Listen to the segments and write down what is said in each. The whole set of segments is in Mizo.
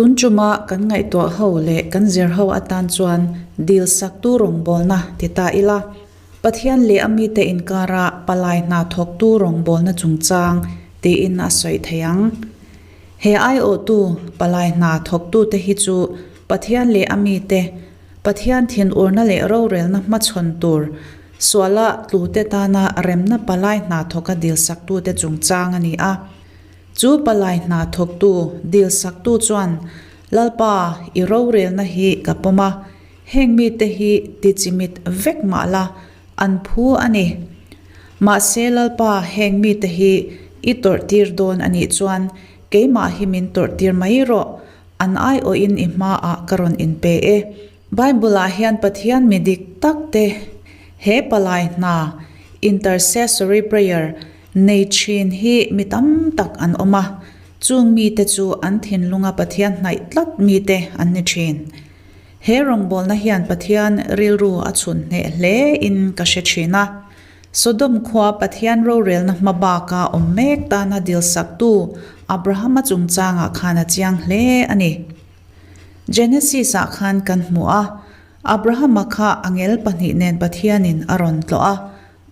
Tun tuma kan ngaihtuah ho leh kan zir ho atan chuan dil saktu rawngbawlna ti ta ila, Pathian leh a mite inkara palai hna thawktu rawngbawlna chungchang tiin a sawi thei ang. He aiawhtu palai hna thawktute hi chu Pathian leh a mite, Pathian thinurna leh rorelna hmachhawn tur suala tlute tana remna palai hna thawka dilsaktute chungchang a ni a. Chu palai hna thawktu dilsaktu chuan, Lalpa, i rorelna hi ka pawm a, heng mite hi tichimit vek mah la, an phu a ni. Mahse, Lalpa, heng mite hi i tawrhtir dawn a nih chuan keimah hi min tawrhtir mai rawh, An aiawhin i hmaah ka rawn inpe e. Bible-ah hian Pathian mi dik tak te he palai hna, intercessory prayer, nei thin hi mi tam tak an awm a, chung mite chu an thinlunga Pathian hnaih tlat mite an ni thin. He rawngbawlna hian Pathian rilru a chhun hneh hle in ka hre thin a. Sodom khua Pathian rorelna hma baka awm mek tana dilsaktu Abrahama chungchangah khan a chiang hle a ni. Genesis-ah khan kan hmu a, Abrahama kha angel pahnih nen Pathianin a rawn tlawh a,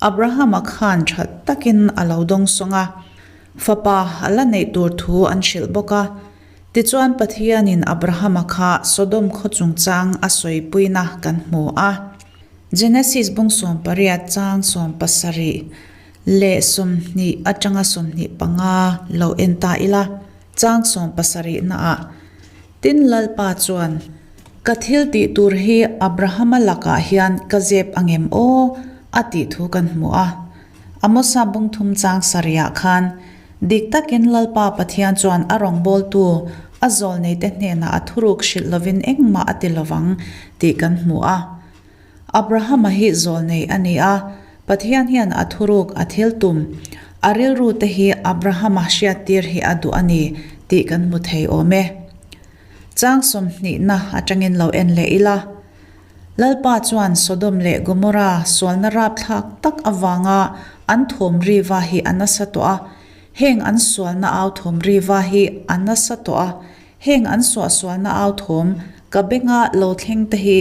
Abrahama khan tha takin a lo dawngsawng a, fapa a la neih tur thu an hrilh bawk a. Tichuan Pathianin Abrahama kha Sodom khaw chungchang a sawipuina kan hmu a. Genesis bung 18 chang 70 leh 20 atanga 25 lo en ta ila, chang 70 naah, Tin Lalpa chuan, Ka thil tih tur hi Abrahama lakah hian ka zep angem aw? a tih thu kan hmu a. Amosa bung thum chang sarihah khan, Dik takin Lalpa Pathian chuan a rawngbawltu a zawlneite hnenah a thuruk hrilh lovin engmah a ti lovang tih kan hmu a. Abrahama hi zawlnei a ni a, Pathian hian a thuruk a thil tum, a rilru te hi Abrahama hriattir hi a duh a ni tih kan hmu thei awm e. Chang sawmhnihna atangin lo en leh ila. Lalpa chuan Sodom leh Gomorra sualna rapthlak tak avanga an thawm riva hi a nasa tawh a, heng an sualna au thawm riva hi a nasa tawh a, heng an suahsualna au thawm ka benga lo thleng te hi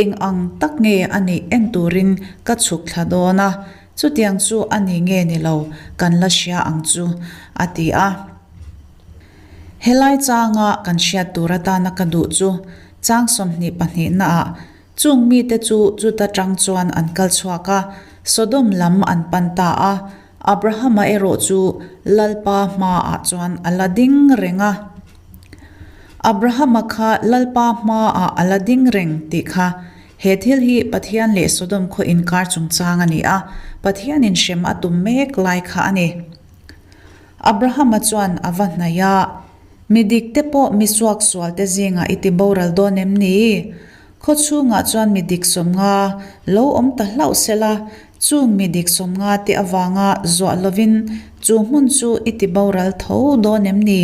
eng ang tak nge a nih en turin ka chhuk thla dawn a, chutiang chu a ni nge ni lo kan la hria ang chu, a ti a. Helai changa kan hriat tur atana ka duh chu chang 22 naah chung mite chu chuta tang chuan an kal chhuak a, Sodom lam an pan ta a, Abrahama erawh chu Lalpa hmaah chuan a la ding reng a. Abrahama kha Lalpa hmaah a la ding reng tih kha he thil hi Pathian leh Sodom khaw inkar chungchang a ni a, Pathianin hrem a tum mek lai kha a ni. Abrahama chuan a va hnaih a, Mi dik te pawh mi suaksual te zingah i ti boral dawn em ni? Khaw chhungah chuan mi dik 50 lo awm ta hlauh sela, chung mi dik 50 te avanga zuah lovin chu hmun chu i ti boral tho dawn em ni?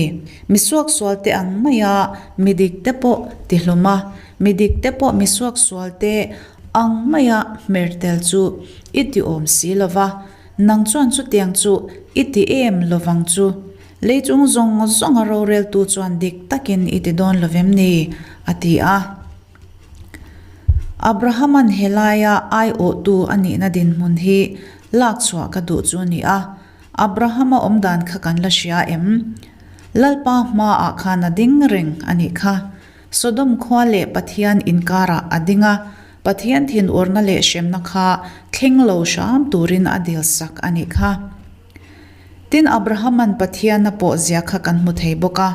Mi suaksual te ang maia mi dik te pawh ti hlum a, mi dik te pawh mi suaksual te ang maia hmer tel chu i ti awm si lova, Nang chuan chutiang chu i ti em lovang chu? Lei chung zawng zawnga roreltu chuan dik takin i ti dawn lovem ni? a ti a. Abrahama'n helaia aiawhtu a nihna dinhmun hi lak chhuah ka duh chu ni a. Abrahama awmdan kha kan la hria em? Lalpa hmaah khan a ding reng a nih kha. Sodom khua leh Pathian inkarah a ding a, Pathian thinurna leh hremna kha thleng lo hram turin a dilsak a nih kha. Tin, Abrahama'n Pathian a pawh zia kha kan hmu thei bawk a.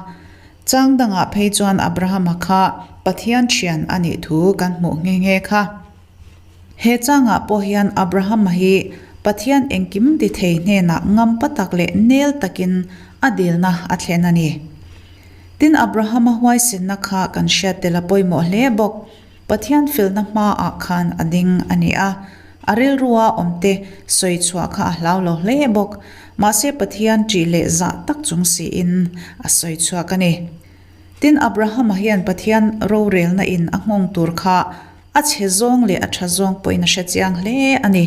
Chang dangah phei chuan Abrahama kha Pathian thian a nih thu kan hmuh nghe nghe kha. He changah pawh hian Abrahama hi Pathian engkim ti thei hnenah ngampa tak leh nel takin a dilna a thlen a ni. Tin, Abrahama huaisenna kha kan hriat tel a pawimawh hle bawk. Pathian felna hmaah khan a ding a ni a, a rilrua awmte sawi chhuah kha a hlau lo hle bawk. Mahse Pathian ṭih leh zah tak chung siin a sawi chhuak a ni. Tin, Abrahama hian Pathian rorelna in a nghawng tur kha a chhe zawng leh a ṭha zawng pawhin a hre chiang hle a ni.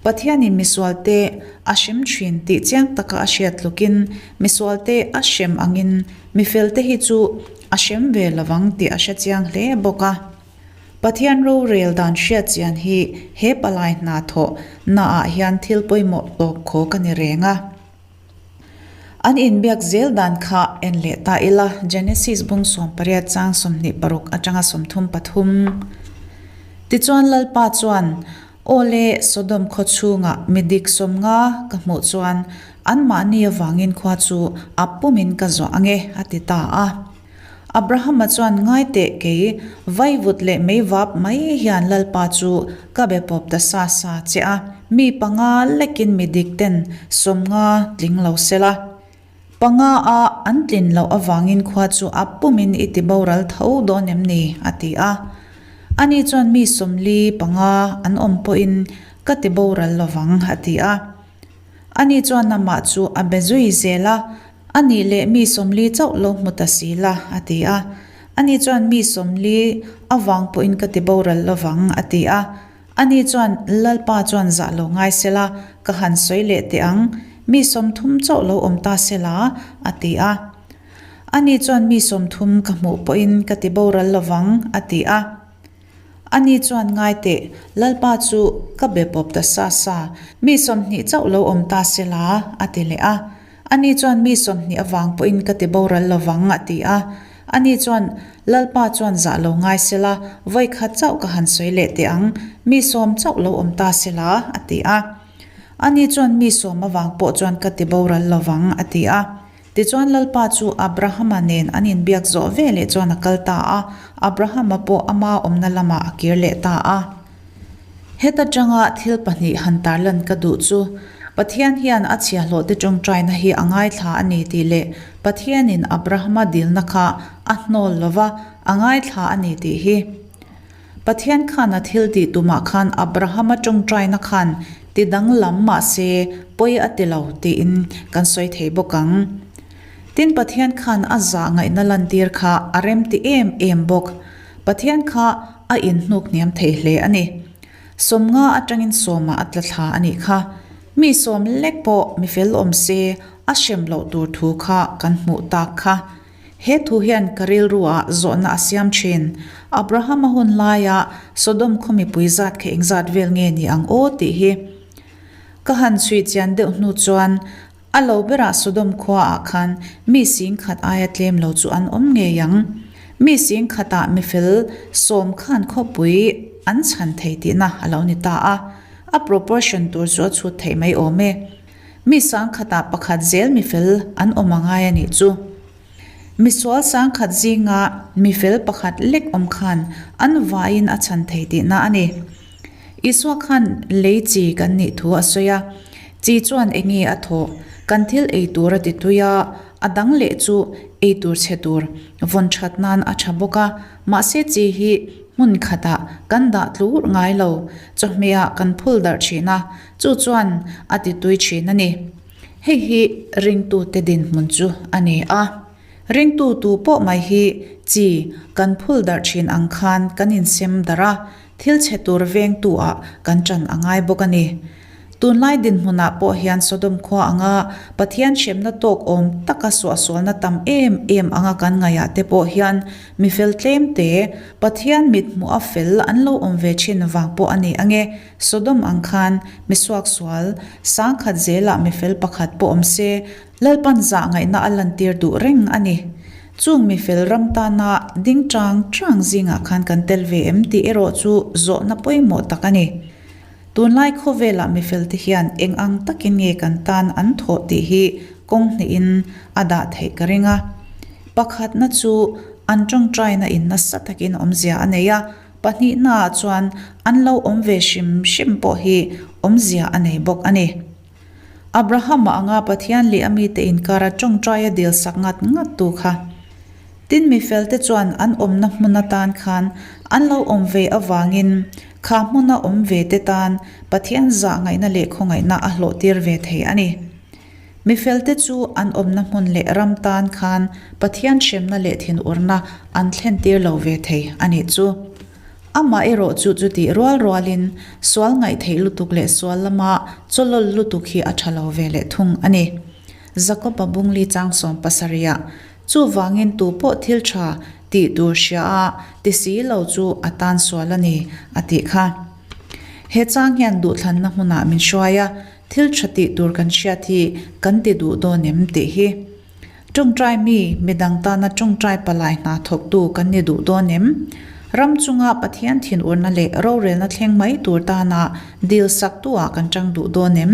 Pathianin misualte a hrem thin tih chiang taka a hriat tlukin misualte a hrem angin mifelte hi chu a hrem ve lovang tih a hre chiang hle bawk a. Pathian rorel dan hriat chian hi he palai hna thawh naah hian thil pawimawh tawp khawk a ni reng a. An inbiak zel dan kha en leh ta ila, Genesis bung 18 chang 26 atanga 33. Tichuan Lalpa chuan, Aw le, Sodom khaw chhungah mi dik 50 ka hmuh chuan anmahni avangin khua chu a pumin ka zuah ang e, a ti ta a. Abrahama chuan ngai teh kei vaivut leh meivap mai hian Lalpa chu ka be pawp ta sa sa che a, mi panga lekin mi dik ten 50 tling lo se la. Panga a an tlin loh avangin khua chu a pumin i ti boral tho dawn em ni? a ti a. Ani chuan mi 45 an awm pawhin ka ti boral lovang a ti a. Ani chuan amah chu a be zui zel a, A nih leh mi 40 chauh lo hmu ta si la, a ti a. Ani chuan mi 40 avang pawhin ka ti boral lovang, a ti a. Ani chuan Lalpa chuan zah lo ngai se la, ka han sawi leh teh ang, mi 30 chauh lo awm ta se la, a ti a. Ani chuan mi 30 ka hmuh pawhin ka ti boral lovang, a ti a. Ani chuan ngai teh, Lalpa chu ka be pawp ta sa sa, mi 20 chauh lo awm ta se la, a ti leh a. Ani chuan mi 20 avang pawhin ka ti boral lovang, a ti a. Ani chuan, Lalpa chuan zah lo ngai se la, vawi khat chauh ka han sawi leh teh ang, mi 10 chauh lo awm ta se la, a ti a. Ani chuan mi 10 avang pawh chuan ka ti boral lovang, a ti a. Tichuan Lalpa chu Abrahama nen an inbiak zawh veleh chuan a kal ta a, Abrahama pawh ama awmna lamah a kir leh ta a. Heta tanga thil pahnih han tarlan ka duh chu, Pathian hian a chhiahhlawhte tawngtaina hi a ngaithla a ni tih leh Pathianin Abrahama dilna kha a hnawl lova a ngaithla a ni tih hi. Pathian khan a thil tih tumah khan Abrahama tawngtaina khan ti danglam mah se pawi a ti lo tiin kan sawi thei bawk ang. Tin Pathian khan a zah ngaihna lantir kha a rem ti em em bawk. Pathian kha a inhnuk hniam thei hle a ni. 50 atangin sawmah a tla thla a nih kha. Mi 10 lek pawh mi fel awm se a hrem loh tur thu kha kan hmuh tak kha. He thu hian ka rilruah zawhna a siam thin. Abrahama hun laia Sodom khaw mipui zat kha engzat vel nge ni ang aw tih hi ka han chhui chian deuh hnu chuan a lo berah Sodom khuaah khan mi 10,000 aia tlem lo chu an awm ngei ang. Mi singkhatah mifel 10 khan khawpui an chhan thei tihna a lo ni ta a, a proportion tur chu a chhut theih mai awm e. Mi 10,000ah pakhat zel mifel an awm a ngai a nih chu. Misual 10,000 zinga mifel pakhat lek awm khan an vaiin a chhan thei tihna a ni. Isua khan lei chi kan nih thu a sawi a, chi chuan enge a thawh, kan thil ei tur a ti tui a, a dang leh chu ei tur chhe tur vawn that nan a tha bawk a, mahse chi hi hmun khatah kan dah tlur ngai lo, chawhmehah kan phul darh thin a, Chu chuan a ti tui thin a ni. Hei hi ringtute dinhmun chu a ni a. Ringtu tu pawh mai hi chi kan phul darh thin ang khan kan insem darh a, thil chhe tur vengtu ah kan ṭan a ngai bawk a ni. Tunlai dinhmunah pawh hian Sodom khua anga Pathian hremna tawk awm taka suahsualna tam em em anga kan ngaihah te pawh hian mi fel tlemte Pathian mithmuh a fel an lo awm ve thin vang pawh a ni ange. Sodom ang khan mi suaksual, 10,000 zelah mi fel pakhat pawh awm se, Lalpan zah ngaihna a lantir duh reng a ni. Chung mi fel ram tana ding chang chang zingah khan kan tel ve em tih erawh chu zawhna pawimawh tak a ni. Tunlai khawvelah mi felte hian eng ang takin nge kan tan an thawh tih hi kawng hnihin a dah theih ka ring a. Pakhatna chu an tawngtaina in nasa takin awmzia a nei a, Pahnihnaah chuan an lo awm ve hrim hrim pawh hi awmzia a nei bawk a ni. Abrahama anga Pathian leh a mite inkara tawngtaia dil sak ngat ngat tu kha. Tin mi felte chuan an awmna hmun atan khan an lo awm ve avangin kha hmuna awm ve te tan Pathian zah ngaihna leh khawngaihna a hlawhtir ve thei a ni. Mi felte chu an awmna hmun leh ram tan khan Pathian hremna leh thinurna an thlentir lo ve thei a nih chu. Amaherawh chu chutih rual rualin sual ngaihtheih lutuk leh sual lama chawlawl lutuk hi a tha lo ve leh thung a ni. Jakob-a bungli chang 70ah, Chuvangin tu pawh thil tha tih tur hria a ti si lo chu a tan sual a ni, a tih kha. He chang hian duhthlanna hmunah min hruai a, thil tha tih tur kan hriat hi kan ti duh dawn em tih hi. Tawngtai mi, midang tana tawngtai palai hna thawktu kan ni duh dawn em? Ram chunga Pathian thinurna leh rorelna thleng mai tur tana dil saktu-ah kan tang duh dawn em?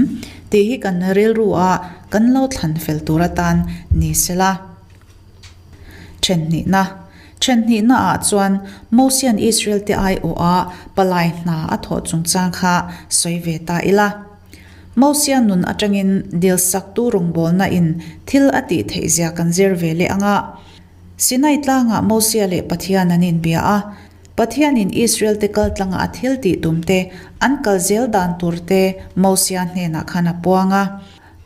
Tih hi kan rilru a kan lo thlan fel tur atan ni sela. Thenhnihna. Thenhnihna ah chuan Mosian Israel te aiawha palai hna a thawh chungchang kha sawi ve ta ila. Mosia nun atangin dilsaktu rawngbawlna in thil a tih theih zia kan zir ve leh ang a. Sinai tlangah Mosia leh Pathian an inbia a. Pathianin Israel te kal tlanga a thil tih tum te, an kal zel dan tur te Mosia hnenah khan a puang a.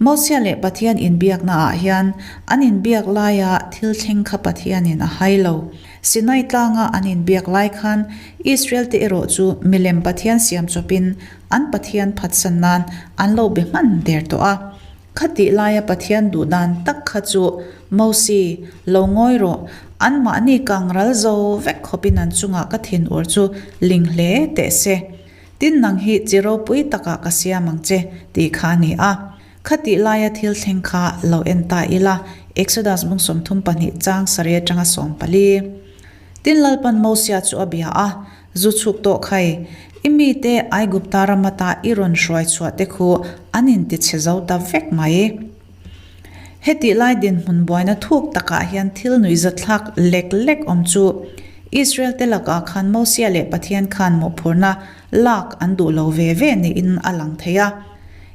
Mosia leh Pathian inbiakna ah hian an inbiak laia thil thleng kha Pathianin a hai lo. Sinai tlanga an inbiak lai khan Israel te erawh chu milem Pathian siam chawpin an Pathian phatsan nan an lo be hman der tawh a. Khatih laia Pathian duh dan tak kha chu Mosi, lo ngawi rawh, anmahni kang ral zo vek khawpin an chungah ka thinur chu ling hle teh se. Tin nang hi chi ropui takah ka siam ang che, tih kha a ni a. Khatih laia thil thleng kha lo en ta ila, Exodus bung 32 chang sarih atanga 14. Tin Lalpan Mosia chu a bia a, Zu chhuk tawh khai, i mite Aigupta ram ata i rawn hruai chhuah te khu an intichhe zo ta vek mai. Hetih lai dinhmun buaina thuk takah hian thil nuihzatthlak lek lek awm chu Israel te lakah khan Mosia leh Pathian khan mawhphurhna lak an duh lo ve ve niin a lang thei a.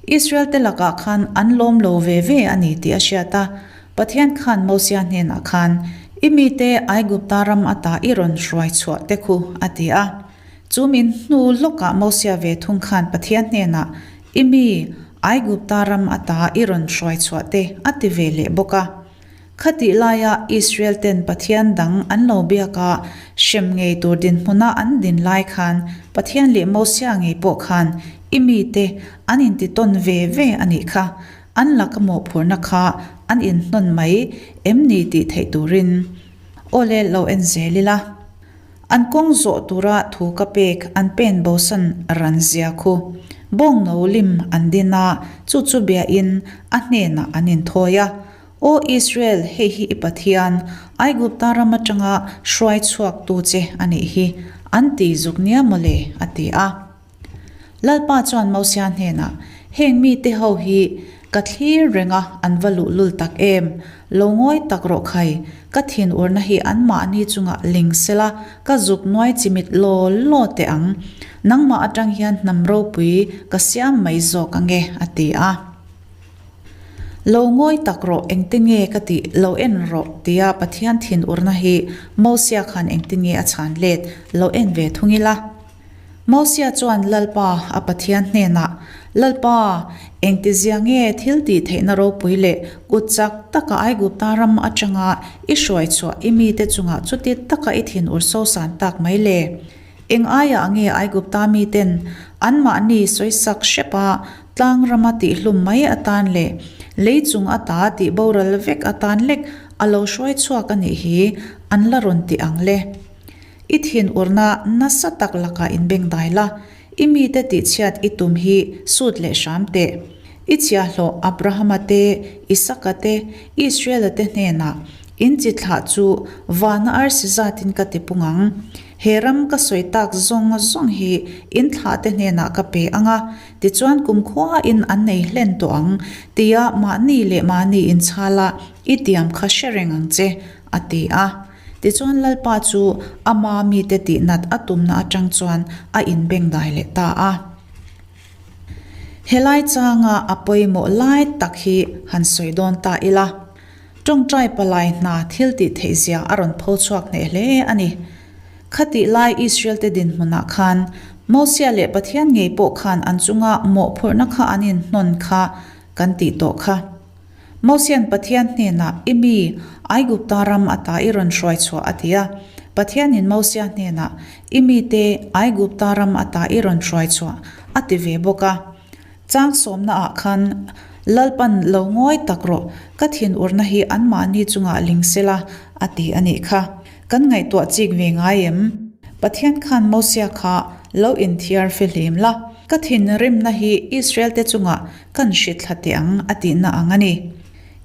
Israel te lakah khan an lawm lo ve ve a ni tih a hriat a. Pathian khan Mosia hnenah khan, I mite Aigupta ram ata i rawn hruai chhuah te khu, a ti a. Chu min hnu lawkah Mosia ve thung khan Pathian hnenah, I mi, Aigupta ram ata i rawn hruai chhuah te, a ti ve leh bawk a. Khatih laia Israel ten Pathian dang an lo biak a, hrem ngei tur dinhmuna an din lai khan Pathian leh Mosia ngei pawh khan i mite an intitawn ve ve a nih kha, an laka mawhphurhna kha an inhnawn mai em ni tih theih turin awle lo en zel ila. An kawng zawh tura thu ka pek an pen bosan ran zia khu. Bawng no lim an din a, chu chu biain a hnenah an inthawi a. Aw Israel, hei hi i Pathian, Aigupta ram atanga hruai chhuaktu che a nih hi, an ti zuk nia mawle, a ti a. Lalpa chuan Mosia hnenah, Heng mite ho hi ka thlir reng a, an va luhlul tak em? Lo ngawi tak rawh khai, ka thinurna hi anmahni chungah ling sela, ka zuk nuai chimit law law teh ang. Nangmah atang hian hnam ropui ka siam mai zawk ange, a ti a. Lo ngawi tak rawh, engtin nge ka tih lo en rawh, tia Pathian thinurna hi Mosia khan engtin nge a chhan let lo en ve thung ila. Mosia chuan Lalpa, a Pathian hnenah, Lalpa, engtizia nge thil tih theihna ropui leh kut chak taka Aigupta ram atanga i hruai chhuah i mite chungah chuti taka i thinur sosan tak mai le? Eng aiah nge Aigupta miten anmahni sawisak hrepa tlang rama tihhlum mai atan leh lei chung ata tih boral vek atan lek a lo hruai chhuak a nih hi an la rawn ti ang le? I thinurna nasa tak lakah inbengdai la, i mite tihchhiat i tum hi sut leh hram teh. I chhiahhlawh Abrahama te, Isaka te, Israela te hnenah, In chi thlah chu vana arsi zatin ka ti pung ang. He ram ka sawi tak zawng zawng hi in thlah te hnenah ka pe ang a, tichuan kumkhuain an nei hlen tawh ang, tia mahni leh mahni inchhala i tiam kha hre reng ang che, a ti a. Tichuan Lalpa chu ama mite tihnat a tumna atang chuan a inbengdai leh ta a. Helai changa a pawimawh lai tak hi han sawi dawn ta ila, tawngtai palai hna thil tih theih zia a rawn pho chhuak hneh hle a ni. Khatih lai Israel te dinhmunah khan Mosia leh Pathian ngei pawh khan an chunga mawhphurhna kha an inhnawn kha kan tih tawh kha. Mosian Pathian hnenah, I mi, Aigupta ram ata i rawn hruai chhuah a ti a. Pathianin Mosia hnenah, I mite Aigupta ram ata i rawn hruai chhuah, a ti ve bawk a. Chang sawmnaah khan, Lalpan lo ngawi tak rawh, ka thinurna hi anmahni chungah ling sela, a ti a nih kha. Kan ngaihtuah chik ve ngai em? Pathian khan Mosia kha lo inthiar fihlim la, ka thinrimna hi Israel-te chungah kan hrithla teh ang a tihna ang a ni.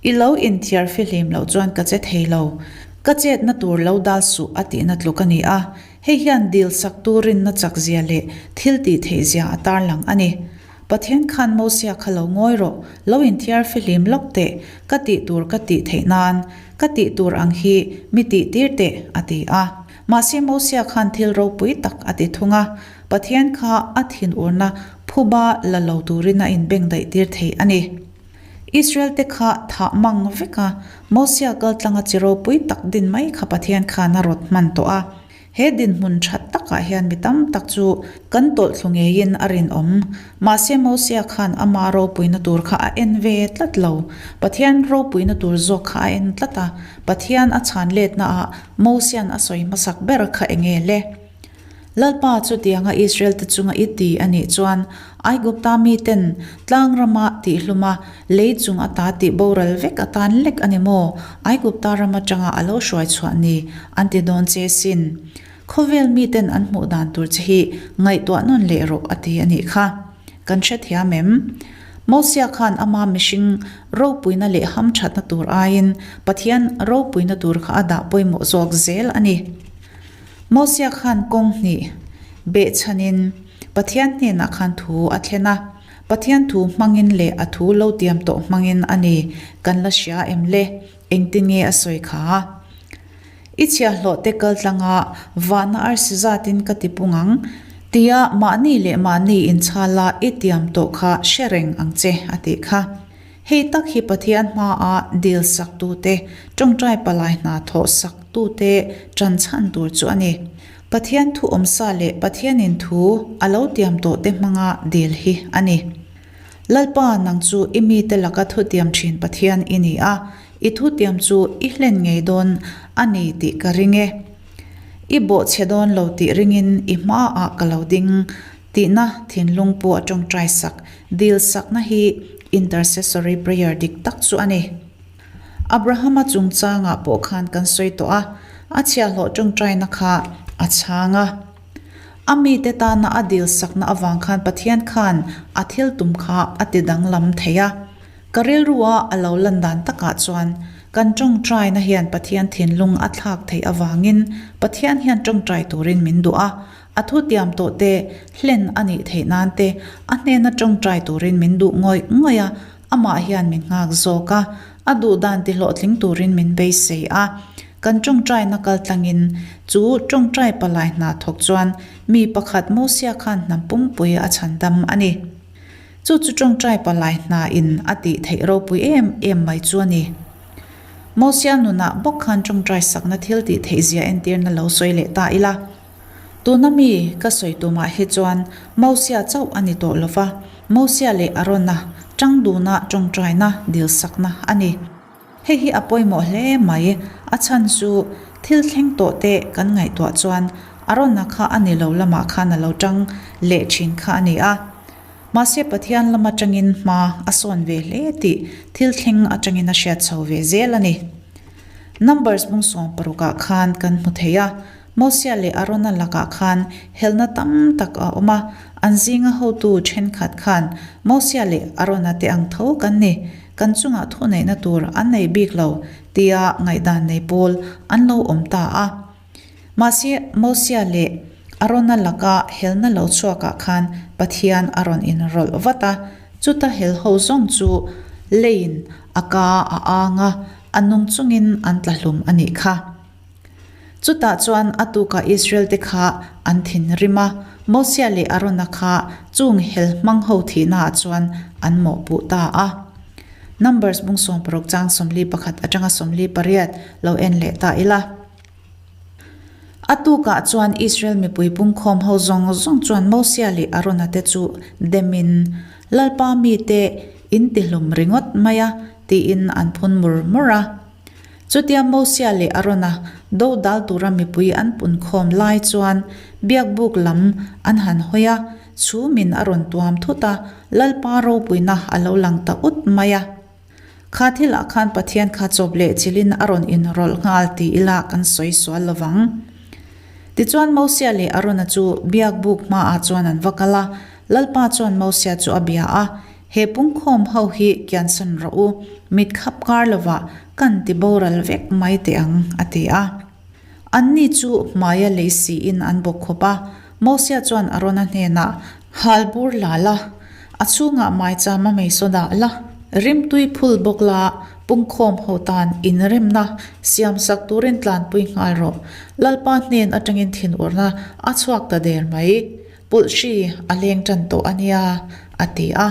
I lo inthiar fihlim loh chuan ka che thei lo. Ka chetna tur lo dal suh a tihna tluk a ni a. Hei hian dil sak tu rinna chak zia leh thil tih theih zia a tarlang a ni. Pathian khan Mosia kha lo ngawi rawh, lo inthiar fihlim lawk teh, ka tih tur ka tih theih nan, ka tih tur ang hi mi tih tir teh, a ti a. Mahse Mosia khan thil ropui tak a ti thung a, Pathian kha a thinurna phuba la lo turin a inbengdaih tir thei a ni. Israel-te kha thah mang vek a, Mosia kaltlanga chi ropui tak din mai kha Pathian khan a rawt hman tawh a. He dinhmun that takah hian mi tam tak chu kan tawlh thlu ngeiin a rinawm. Mahse Mosia khan ama ropuina tur kha a en ve tlat lo. Pathian ropuina tur zawk kha a en tlat a, Pathian a chhan letnaah Mosia'n a sawi hmasak ber kha enge le? Lalpa chutianga Israel-te chunga i ti a nih chuan Aigupta miten tlang rama tihhluma lei chung ata tih boral vek atan lek a ni maw? Aigupta ram atanga a lo hruai chhuah ni an ti dawn che sin. Khawvel miten an hmuh dan tur che hi ngaihtuah nawn leh rawh a ti a nih kha. Kan hrethiam em? Mosia khan ama mihring ropuina leh hamthatna tur aiin Pathian ropuina tur kha a dah pawimawh zawk zel a ni. Mosia khan kawng hnih behchhanin Pathian hnenah khan thu a thlen a, Pathian thu hmangin leh a thu lo tiam tawh hmangin a ni kan la hria em le, engtin nge a sawi kha? I chhiahhlawhte kal tlanga vahna arsi zatin ka ti pung ang, tia mahni leh mahni inchhala i tiam tawh kha hre reng ang che a tih kha. Hei tak hi Pathian hmaa dil saktute, tawngtai palai hna thawh saktute tan chhan tur chu a ni. Pathian thu awmsa leh Pathianin thu a lo tiam tawhte hmanga dil hi a ni. Lalpa, nang chu i mite laka thutiam thin Pathian i ni a, i thutiam chu i hlen ngei dawn a ni tih ka ring e. I bawhchhe dawn lo tih ringin i hmaah ka lo ding Tihna thinlung pawh a tawngtai sak, dil sakna hi intercessory prayer dik tak chu a ni. Abrahama chungchangah pawh khan kan sawi tawh a, a chhiahhlawh tawngtaina kha a chhang a. A mite tana a dil sakna avang khan Pathian khan a thil tum kha a ti danglam thei a. Ka rilrua a lo lan dan takah chuan kan tawngtaina hian Pathian thinlung a thlak theih avangin Pathian hian tawngtai turin min duh a, A thutiam tawh te hlen a nih theih nan te a hnena tawngtai turin min duh ngawih ngawih a, amah hian min nghak zawk a, a duh dan ti hlawhtling turin min beisei a. Kan tawngtaina kal tlangin chu tawngtai palai hna thawk chuan mi pakhat Mosia khan hnam pumpui a chhandam a ni. Chu chu tawngtai palai hna in a tih theih ropui em em mai chu a ni. Mosia nunah bawk khan tawngtai sakna thil tih theih zia entirna lo sawi leh ta ila. Tuna mi ka sawi tumah hi chuan Mosia chauh a ni tawh lova, Mosia leh Arona tang duna tawngtaina dilsakna a ni. Hei hi a pawimawh hle mai, a chhan chu thil thleng tawh te kan ngaihtuah chuan Arona kha a ni lo lamah khan a lo tang leh thin kha a ni a. Mahse Pathian lam atangin hma a sawn ve hle tih thil thleng atangin a hriat chho ve zel a ni. Numbers bung 16 ah khan kan hmu thei a, Mosia leh Arona lakah khan helna tam tak a awm a, an zinga hotu thenkhat khan Mosia leh Arona te ang tho kan ni, kan chungah thuneihna tur an nei bik lo tia ngaihdan nei pawl an lo awm ta a. Mahse, Mosia leh Arona laka helna lo chhuakah khan Pathian a rawn inrawlh vat a, chuta hel ho zawng chu leiin a ka a ang a, a nung chungin an tla hlum a nih kha. Chutah chuan a tukah Israel-te kha an thinrim a, Mosia leh Arona kha chung hel hmang ho thihnaah chuan an mawhpuh ta a. Numbers bung 16 chang 41 atanga 48 lo en leh ta ila. A tukah chuan Israel mipui pungkhawm ho zawng zawng chuan Mosia leh Arona te chu demin, Lalpa mite in tihlum ringawt mai a, tiin an phun mur mur a. Chutia Mosia leh Arona dodal tura mipui an punkhawm lai chuan biakbuk lam an han hawi a, chhumin a rawn tuam thut a, Lalpa ropuina a lo lang ta ut mai a. Kha thilah khan Pathian kha chawp leh chilhin a rawn inrawlh nghal ti ila kan sawi sual lo vang. Tichuan Mosia leh Arona chu biakbuk hmaah chuan an va kal a, Lalpa chuan Mosia chu a bia a, He pungkhawm ho hi kiansan rawh u, mit khap kar lovah kan ti boral vek mai teh ang, a ti a. Anni chu hmaia lei siin an bawk khawp a, Mosia chuan Arona hnenah, Hal bur la la, a chhungah maicham a meisaw dah la, rimtui phul bawk la, pungkhawm ho tan inremna siamsak turin tlanpui nghal rawh, Lalpa hnen atangin thinurna a chhuak ta der mai. Pulh hri a leng tan tawh a nia, a ti a.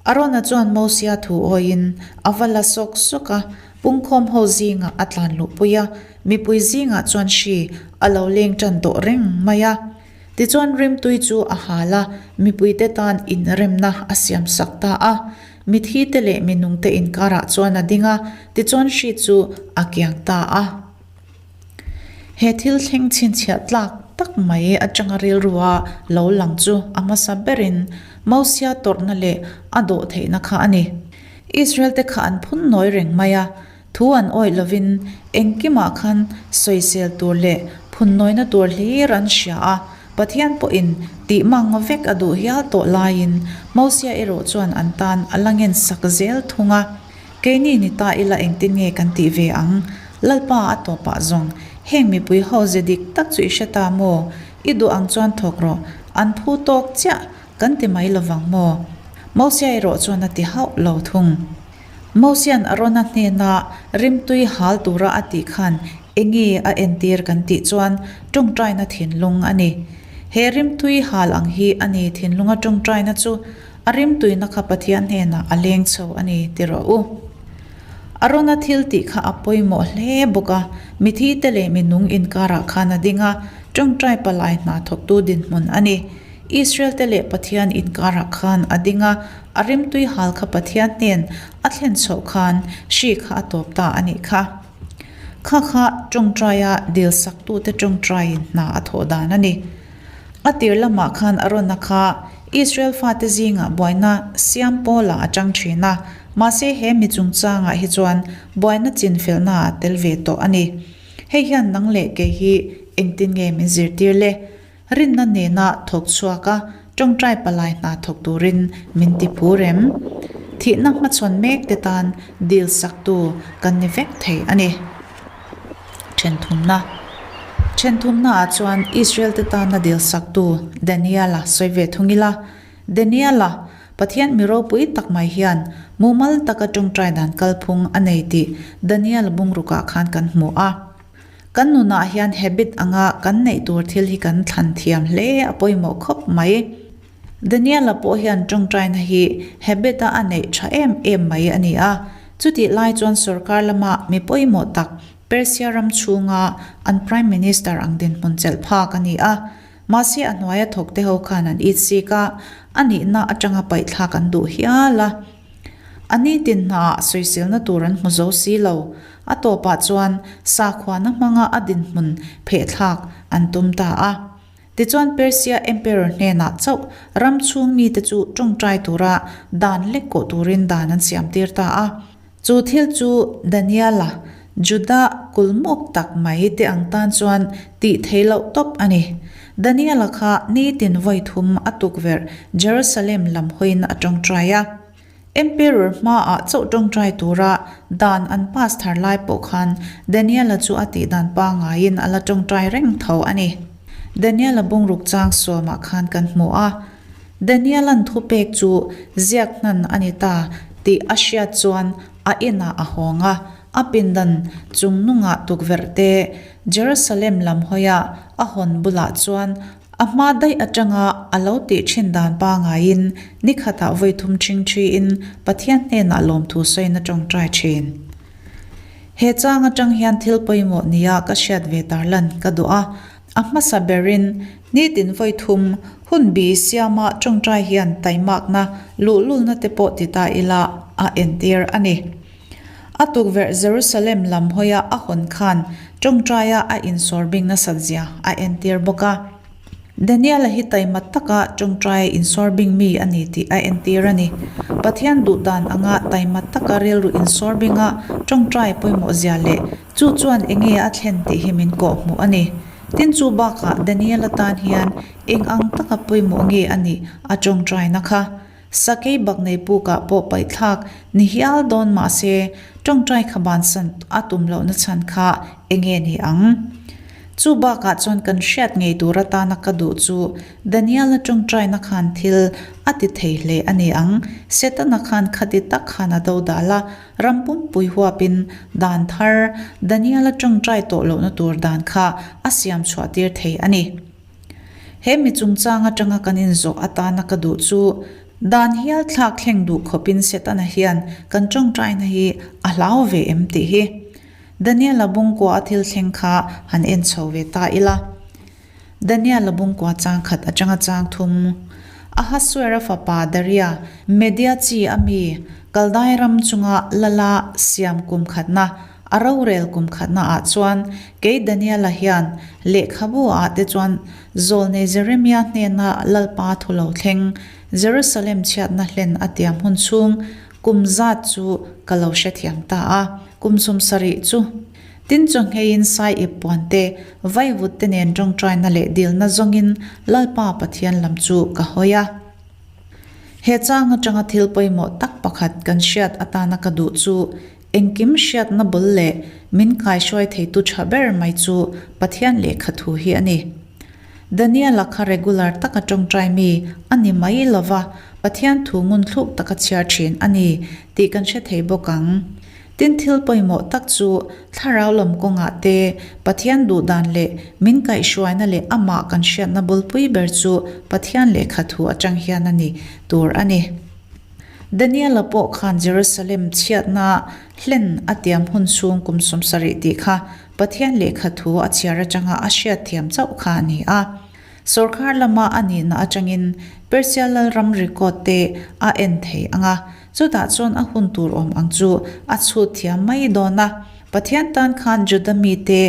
Arona chuan Mosia thu awiin a va la sawk sawk a, pungkhawm ho zingah a tlan luhpui a, mipui zingah chuan hri a lo leng tan tawh reng mai a. Tichuan rimtui chu a hal a, mipuite tan inremna a siamsak ta a. Mithite leh minungte inkarah chuan a ding a, tichuan hri chu a kiang ta a. He thil thleng chhinchhiah tlak tak mai atanga rilrua lo lang chu a hmasa berin Mosia tawrhna leh a dawh theihna kha a ni. Israel-te kha an phun nawi reng mai a, thu an awih lovin engkimah khan sawisel tur leh phun nawina tur hlir an hria a, Pathian pawhin tih mang vek a duh hial tawh laiin Mosia erawh chuan an tan a la ngensak zel thung a. Keini ni ta ila engtin nge kan tih ve ang? Lalpa a tawpah zawng, heng mipui ho ze dik tak chu i hre ta maw? I duh ang chuan thawk rawh, an phu tawk chiah kan ti mai lovang maw? Mosia erawh chuan a ti hauh lo thung. Mosia'n Arona hnena rimtui hal tura a tih khan enge a entir kan tih chuan tawngtaina thinlung a ni. He rimtui hal ang hi a ni thinlunga tawngtaina chu. A rimtuina kha Pathian hnenah a leng chho a ni ti rawh u. Arona thil tih kha a pawimawh hle bawk a, mithite leh minung inkarah khan a ding a, tawngtai palai hna thawktu dinhmun a ni. Israelte leh Pathian inkarah khan a ding a, a rimtui hal kha Pathian hnen a thlen chhoh khan hri kha a tawp ta a nih kha. Kha kha tawngtaia dilsaktute tawngtaiin hna a thawh dan a ni. A tir lamah khan Arona kha Israel fate zingah buaina siam pawlah a tang thin a, mahse he mi chungchangah hi chuan buaina chinfelna a tel ve tawh a ni. Hei hian nang leh kei hi engtin nge min zirtir le? Rinna nena thawk chhuak a, tawngtai palai hna thawk turin min ti phur em? Thihna hmachhawn mek te tan dil saktu kan ni vek thei a ni. Thenthumna Thenthumnaah chuan Israel-te tana dilsaktu Daniel-a sawi ve thung ila. Daniel-a, Pathian mi ropui tak mai hian mumal taka tawngtai dan kalphung a nei tih Daniel bungrukah khan kan hmu a. Kan nunah hian habit anga kan neih tur thil hi kan thlan thiam hle a pawimawh khawp mai. Daniel-a pawh hian tawngtaina hi habit-a a neih tha em em mai a ni a. Chutih lai chuan sorkar lama mi pawimawh tak Persia ram chhunga an Prime Minister ang dinhmun chelh phak a ni a. Mahse a hnuaia thawkte ho khan an itsik a, a nihna atanga paihthlak an duh hial a. A nitin hnaah sawiselna tur an hmu zo si lo. A tawpah chuan sakhuana hmanga a dinhmun phehthlak an tum ta a. Tichuan Persia Emperor hnenah chauh ram chhung mite chu tawngtai tura dan lek kawh turin dan an siamtir ta a. Chu thil chu Daniela, Juda kulmuk tak mai te ang tan chuan tih theih loh tawp a ni. Daniela kha nitin vawi thum a tukverh Jerusalem lam hawiin a tawngtai a. Emperor hmaah chauh tawngtai tura dan an pass thar lai pawh khan Daniela chu a tih dan pangaiin a la tawngtai reng tho a ni. Daniela bungruk chang sawmah khan kan hmu a, Daniela'n thupek chu ziak hnan a ni ta tih a hriat chuan a inah a hawng a, a pindan chung nungah tukverh te Jerusalem lam hawia a hawn bulah chuan A hma daih atanga a lo tih thin dan pangaiin ni khatah vawi thum thing thiin Pathian hnenah lawmthu sawiin a tawngtai thin. He chang atang hian thil pawimawh nia ka hriat ve tarlan ka duh a, a hmasa berin nitin vawi thum hun bi siama tawngtai hian taimakna luhlulna te pawh ti ta ila a entir a ni. A tukverh Jerusalem lam hawia a hawn khan ṭawngṭaia a insawrbing nasatzia a entir bawk a. Daniel-a hi taima taka ṭawngṭaia insawrbing mi a ni tih a entir a ni. Pathian duh dan anga taima taka rilru insawrbinga ṭawngṭai pawimawhzia leh chu chuan enge a thlen tih hi min kawhhmuh a ni. Tin chu bakah Daniel-a tan hian eng ang taka pawimawh nge a nih a ṭawngṭaina kha? Sakei bak nei pukah pawh paihthlak ni hial dawn mahse ṭawngṭai kha bansan a tum lohna chhan kha enge ni ang? Chu bakah chuan kan hriat ngei tur atana ka duh chu Daniel-a ṭawngṭaina khan thil a ti thei hle a ni ang. Setana khan khati tak khan a do dal a, ram pumpui huapin dan thar Daniel-a ṭawngṭai tawh lohna tur dan kha a siam chhuah tir thei a ni. He mi chungchang atanga kan inzawh atana ka duh chu dan hial thlak thleng duh khawpin Setana hian kan tawngtaina hi a hlau ve em tih hi. Daniel-a bungkua a thil thleng kha han en chho ve ta ila. Daniel-a bungkua chang khat atanga chang thum. Ahasuera fapa Daria, Media chi a mi, Kaldai ram chunga lala siam kum khatna A rorel kum khatna ah chuan kei Daniela hian lehkhabu ah te chuan zawlnei Jeremia hnena Lalpa thu lo thleng Jerusalem chhiatna hlen a tiam hun chhung kum zat chu ka lo hrethiam ta a, kum 70 chu. Tin chawngheiin sai ip puan te, vaivut te nen tawngtaina leh dilna zawngin Lalpa Pathian lam chu ka hawi a. He chang atanga thil pawimawh tak pakhat kan hriat atana ka duh chu Engkim hriatna bul leh min kaihruai theitu tha ber mai chu Pathian lehkha thu hi a ni. Daniel-a kha regular taka tawngtai mi a ni mai lova, Pathian thu ngunthluk taka chhiar thin a ni tih kan hre thei bawk ang. Tin thil pawimawh tak chu thlarau lam kawngah te Pathian duhdan leh min kaihhruaina leh amah kan hriatna bulpui ber chu Pathian lehkha thu atang hian a ni tur a ni. Daniela pawh khan Jerusalem chhiatna hlen a tiam hun chhung kum 70 tih kha Pathian lehkha thu a chhiar atanga a hriatthiam chauh kha a ni a. Sawrkar lama a nihna atangin Persia lalram record te a en thei ang a, chutah chuan a hun tur awm ang chu a chhut thiam mai dawn a. Pathian tan khan Juda mite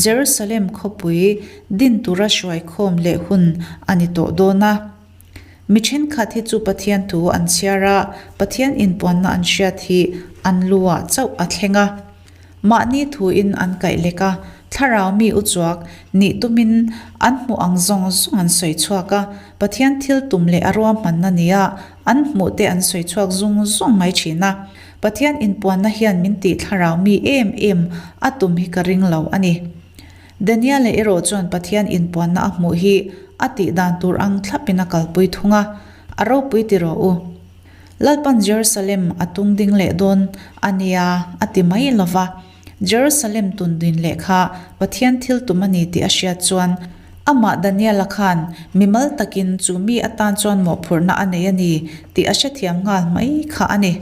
Jerusalem khawpui din tura hruaikhawm leh hun a ni tawh dawn a. Mi thenkhat hi chu Pathian thu an chhiar a, Pathian inpuanna an hriat hi an lu ah chauh a thleng a. Mahni thuin an kaih lek a, thlarau mi uchuak nih tumin an hmuh ang zawng zawng an sawi chhuak a, Pathian thil tum leh a ruahmanna nia an hmuh te an sawi chhuak zung zung mai thin a. Pathian inpuanna hian min tih thlarau mi em em a tum hi ka ring lo a ni. Daniel-a erawh chuan Pathian inpuanna a hmuh hi a tih dan tur ang thlapin a kalpui thung a, a ropui ti rawh u. Lalpan Jerusalem a tung ding leh dawn a nia a ti mai lo va, Jerusalem tun din leh kha Pathian thil tum a ni tih a hriat chuan amah Daniel-a khan mimal takin chu mi atan chuan mawhphurhna a nei a ni tih a hrethiam nghal mai kha a ni.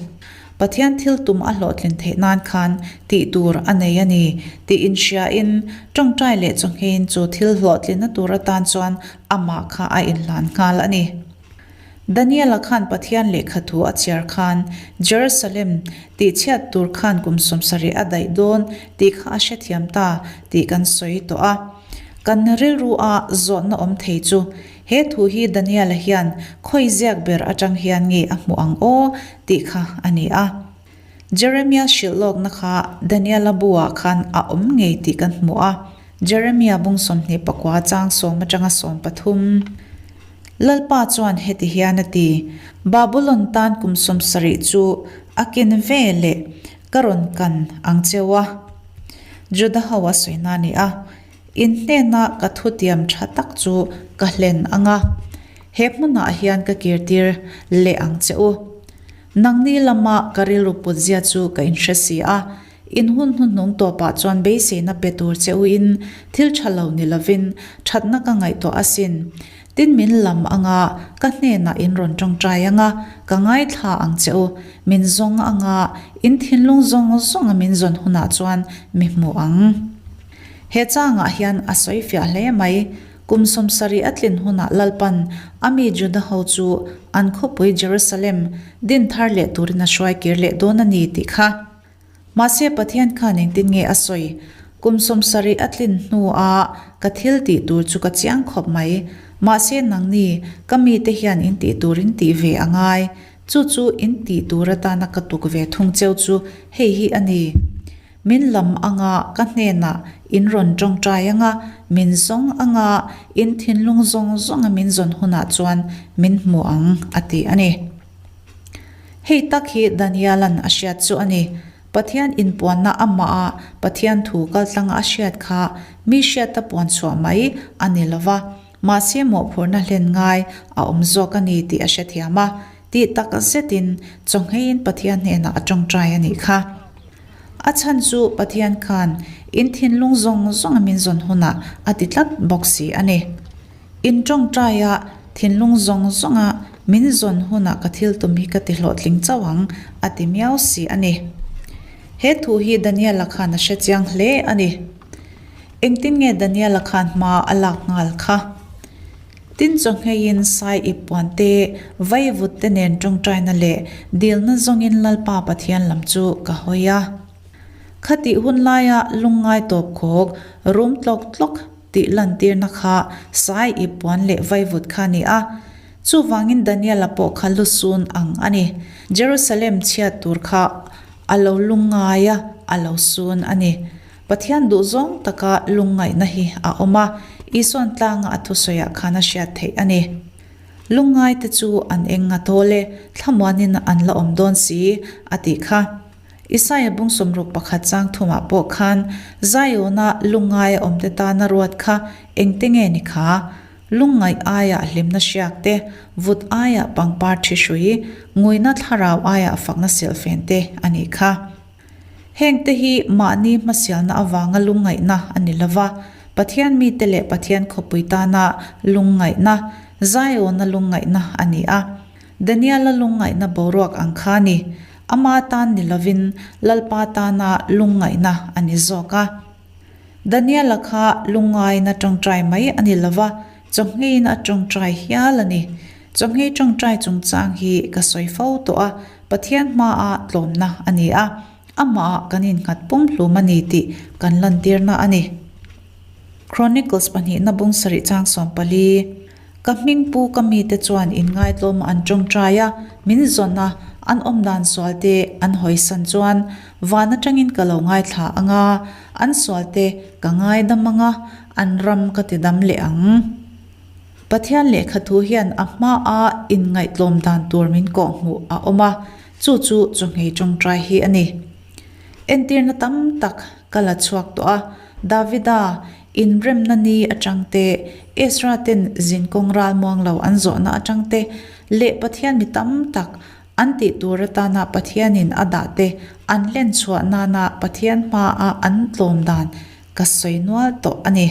Pathian thil tum a hlawhtlin theih nan khan tih tur a nei a ni tih inhriain tawngtai leh chawnghein chu thil hlawhtlinna tur atan chuan amah kha a inhlan nghal a ni. Daniela khan Pathian lehkha thu a chhiar khan Jerusalem tihchhiat tur khan kum 70 a daih dawn tih kha a hrethiam ta tih kan sawi tawh a. Kan rilru a zawhna awm thei chu He thu hi Daniela hian khawi ziak ber atang hian nge a hmuh ang aw tih kha a ni a. Jeremia hrilh lawkna kha Daniela bu-ah khan a awm ngei tih kan hmu a. Jeremia bung 29 chang 10 atanga 13. Lalpa chuan heti hian a ti, Babulon tan kum 70 chu a ken ve leh ka rawn kan ang cheu a. Juda ho a sawina a ni a. In hnena ka thutiam tha tak chu ka hlen ang a, he hmunah hian ka kirtir leh ang che u. Nangni lama ka rilru put zia chu ka inhre si a, in hun hnuhnung tawpah chuan beiseina pe tur che u in thil tha lo ni lovin thatna ka ngaihtuah asin. Tin min lam ang a, ka hnenah in rawn tawngtai ang a, ka ngaithla ang che u. Min zawng ang a, in thinlung zawng zawnga min zawn hunah chuan mi hmu ang. He changah hian a sawi fiah hle mai. Kum 70 a tlin hunah Lalpan a mi Juda ho chu an khawpui Jerusalem din thar leh turin a hruai kir leh dawn a ni tih kha. Mahse Pathian khan engtin nge a sawi? Kum 70 a tlin hnuah ka thil tih tur chu ka chiang khawp mai. Mahse nangni, ka mite hian in tih tur in tih ve a ngai. Chu chu in tih tur atana ka tuk ve thung cheu chu hei hi a ni. Min lam anga ka hnenah in rawn tawngtai anga, min zawng anga in thinlung zawng zawnga min zawn hunah chuan min hmu ang, a ti a ni. Hei tak hi Daniela'n a hriat chu a ni. Pathian inpuanna amah a Pathian thu kaltlanga a hriat kha mi hriata puan chhuah mai a ni lo va, mahse mawhphurhna hlen ngai a awm zawk a ni tih a hrethiam a, tih tak zetin chawngheiin Pathian hnenah a tawngtai a nih kha. A chhan chu Pathian khan in thinlung zawng zawnga min zawn hunah a ti tlat bawk si a ni. In tawngtaia thinlung zawng zawnga min zawn hunah ka thil tum hi ka ti hlawhtling chauh ang, a ti miau si a ni. He thu hi Daniela khan a hre chiang hle a ni. Engtin nge Daniela khan hma a lak nghal kha? Tin chawngheiin sai ip puan te, vaivut te nen tawngtaina leh dilna zawngin Lalpa Pathian lam chu ka hawi a. Khatih hun laia lungngai tawp khawk, rum tlawk tlawk, tih lantirna kha sai ip puan leh vaivut kha a ni a. Chuvangin Daniela pawh kha lusun ang a ni. Jerusalem chhiat tur kha a lo lungngai a, a lo sun a ni. Pathian duhzawng taka lungngaihna hi a awm a, Isuan tlanga a thusawiah khan a hriat theih a ni. Lungngaite chu an eng nga tawl e, thlamuanin an la awm dawn si, a tih kha. Isaia bung 61 chang thumah pawh khan Zion-a lungngaia awmte tana ruat kha engte nge ni kha? Lungngaih aiah hlimna hriak te, vut aiah pangpar thi hrui, nguina thlarau aiah fakna silhfen te a nih kha. Hengte hi mahni hmasialna avanga lungngaihna a ni lova, Pathian mite leh Pathian khawpui tana lungngaihna, Zion-a lungngaihna a ni a. Daniel-a lungngaihna boruak ang kha a ni. Ama tan ni lovin Lalpa tana lungngaihna a ni zawk a. Daniel-a kha lungngaina tawngtai mai a ni lova, chawhngeiin a tawngtai hial a ni. Chawhngei tawngtai chungchang hi ka sawi fo tawh a, Pathian hmaa tlawmna a ni a, amahah kan innghat pumhlum a ni tih kan lantirna a ni. Chronicles pahnihna bung sarih chang 14. Ka hming pu ka mite chuan inngaitlawma an tawngtai a, min zawn a, an awmdan sualte an hawisan chuan van atangin ka lo ngaithla ang a, an sualte ka ngaidam ang a, an ram ka tidam leh ang. Pathian lehkha thu hian a hmaa inngaihtlawm dan tur min kawhhmuh a awm a, chu chu chawhngei tawngtai hi a ni. Entirna tam tak ka la chhuak tawh a, Davida inremna ni atang te, Ezra ten zinkawng ralmuang lo an zawhna atang te leh Pathian mi tam tak an tih tur atana Pathianin a dah te an hlen chhuah nana Pathian hmaa an tlawm dan ka sawi nual tawh a ni.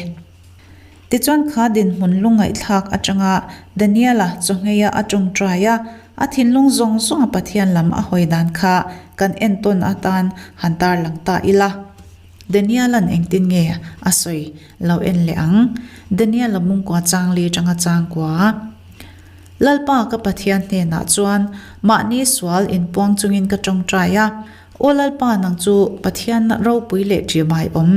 Tichuan kha dinhmun lungngaihthlak atanga Daniela chawhngheia a tawngtai a, a thinlung zawng zawnga Pathian lam a hawi dan kha kan entawn atan han tarlang ta ila. Daniela'n engtin nge a sawi lo en leh ang? Daniela mungkua chang li atanga changkua. Lalpa ka Pathian hnenah chuan mahni sual inpuang chungin ka tawngtai a, Aw Lalpa nang chu Pathian ropui leh ṭihmai awm,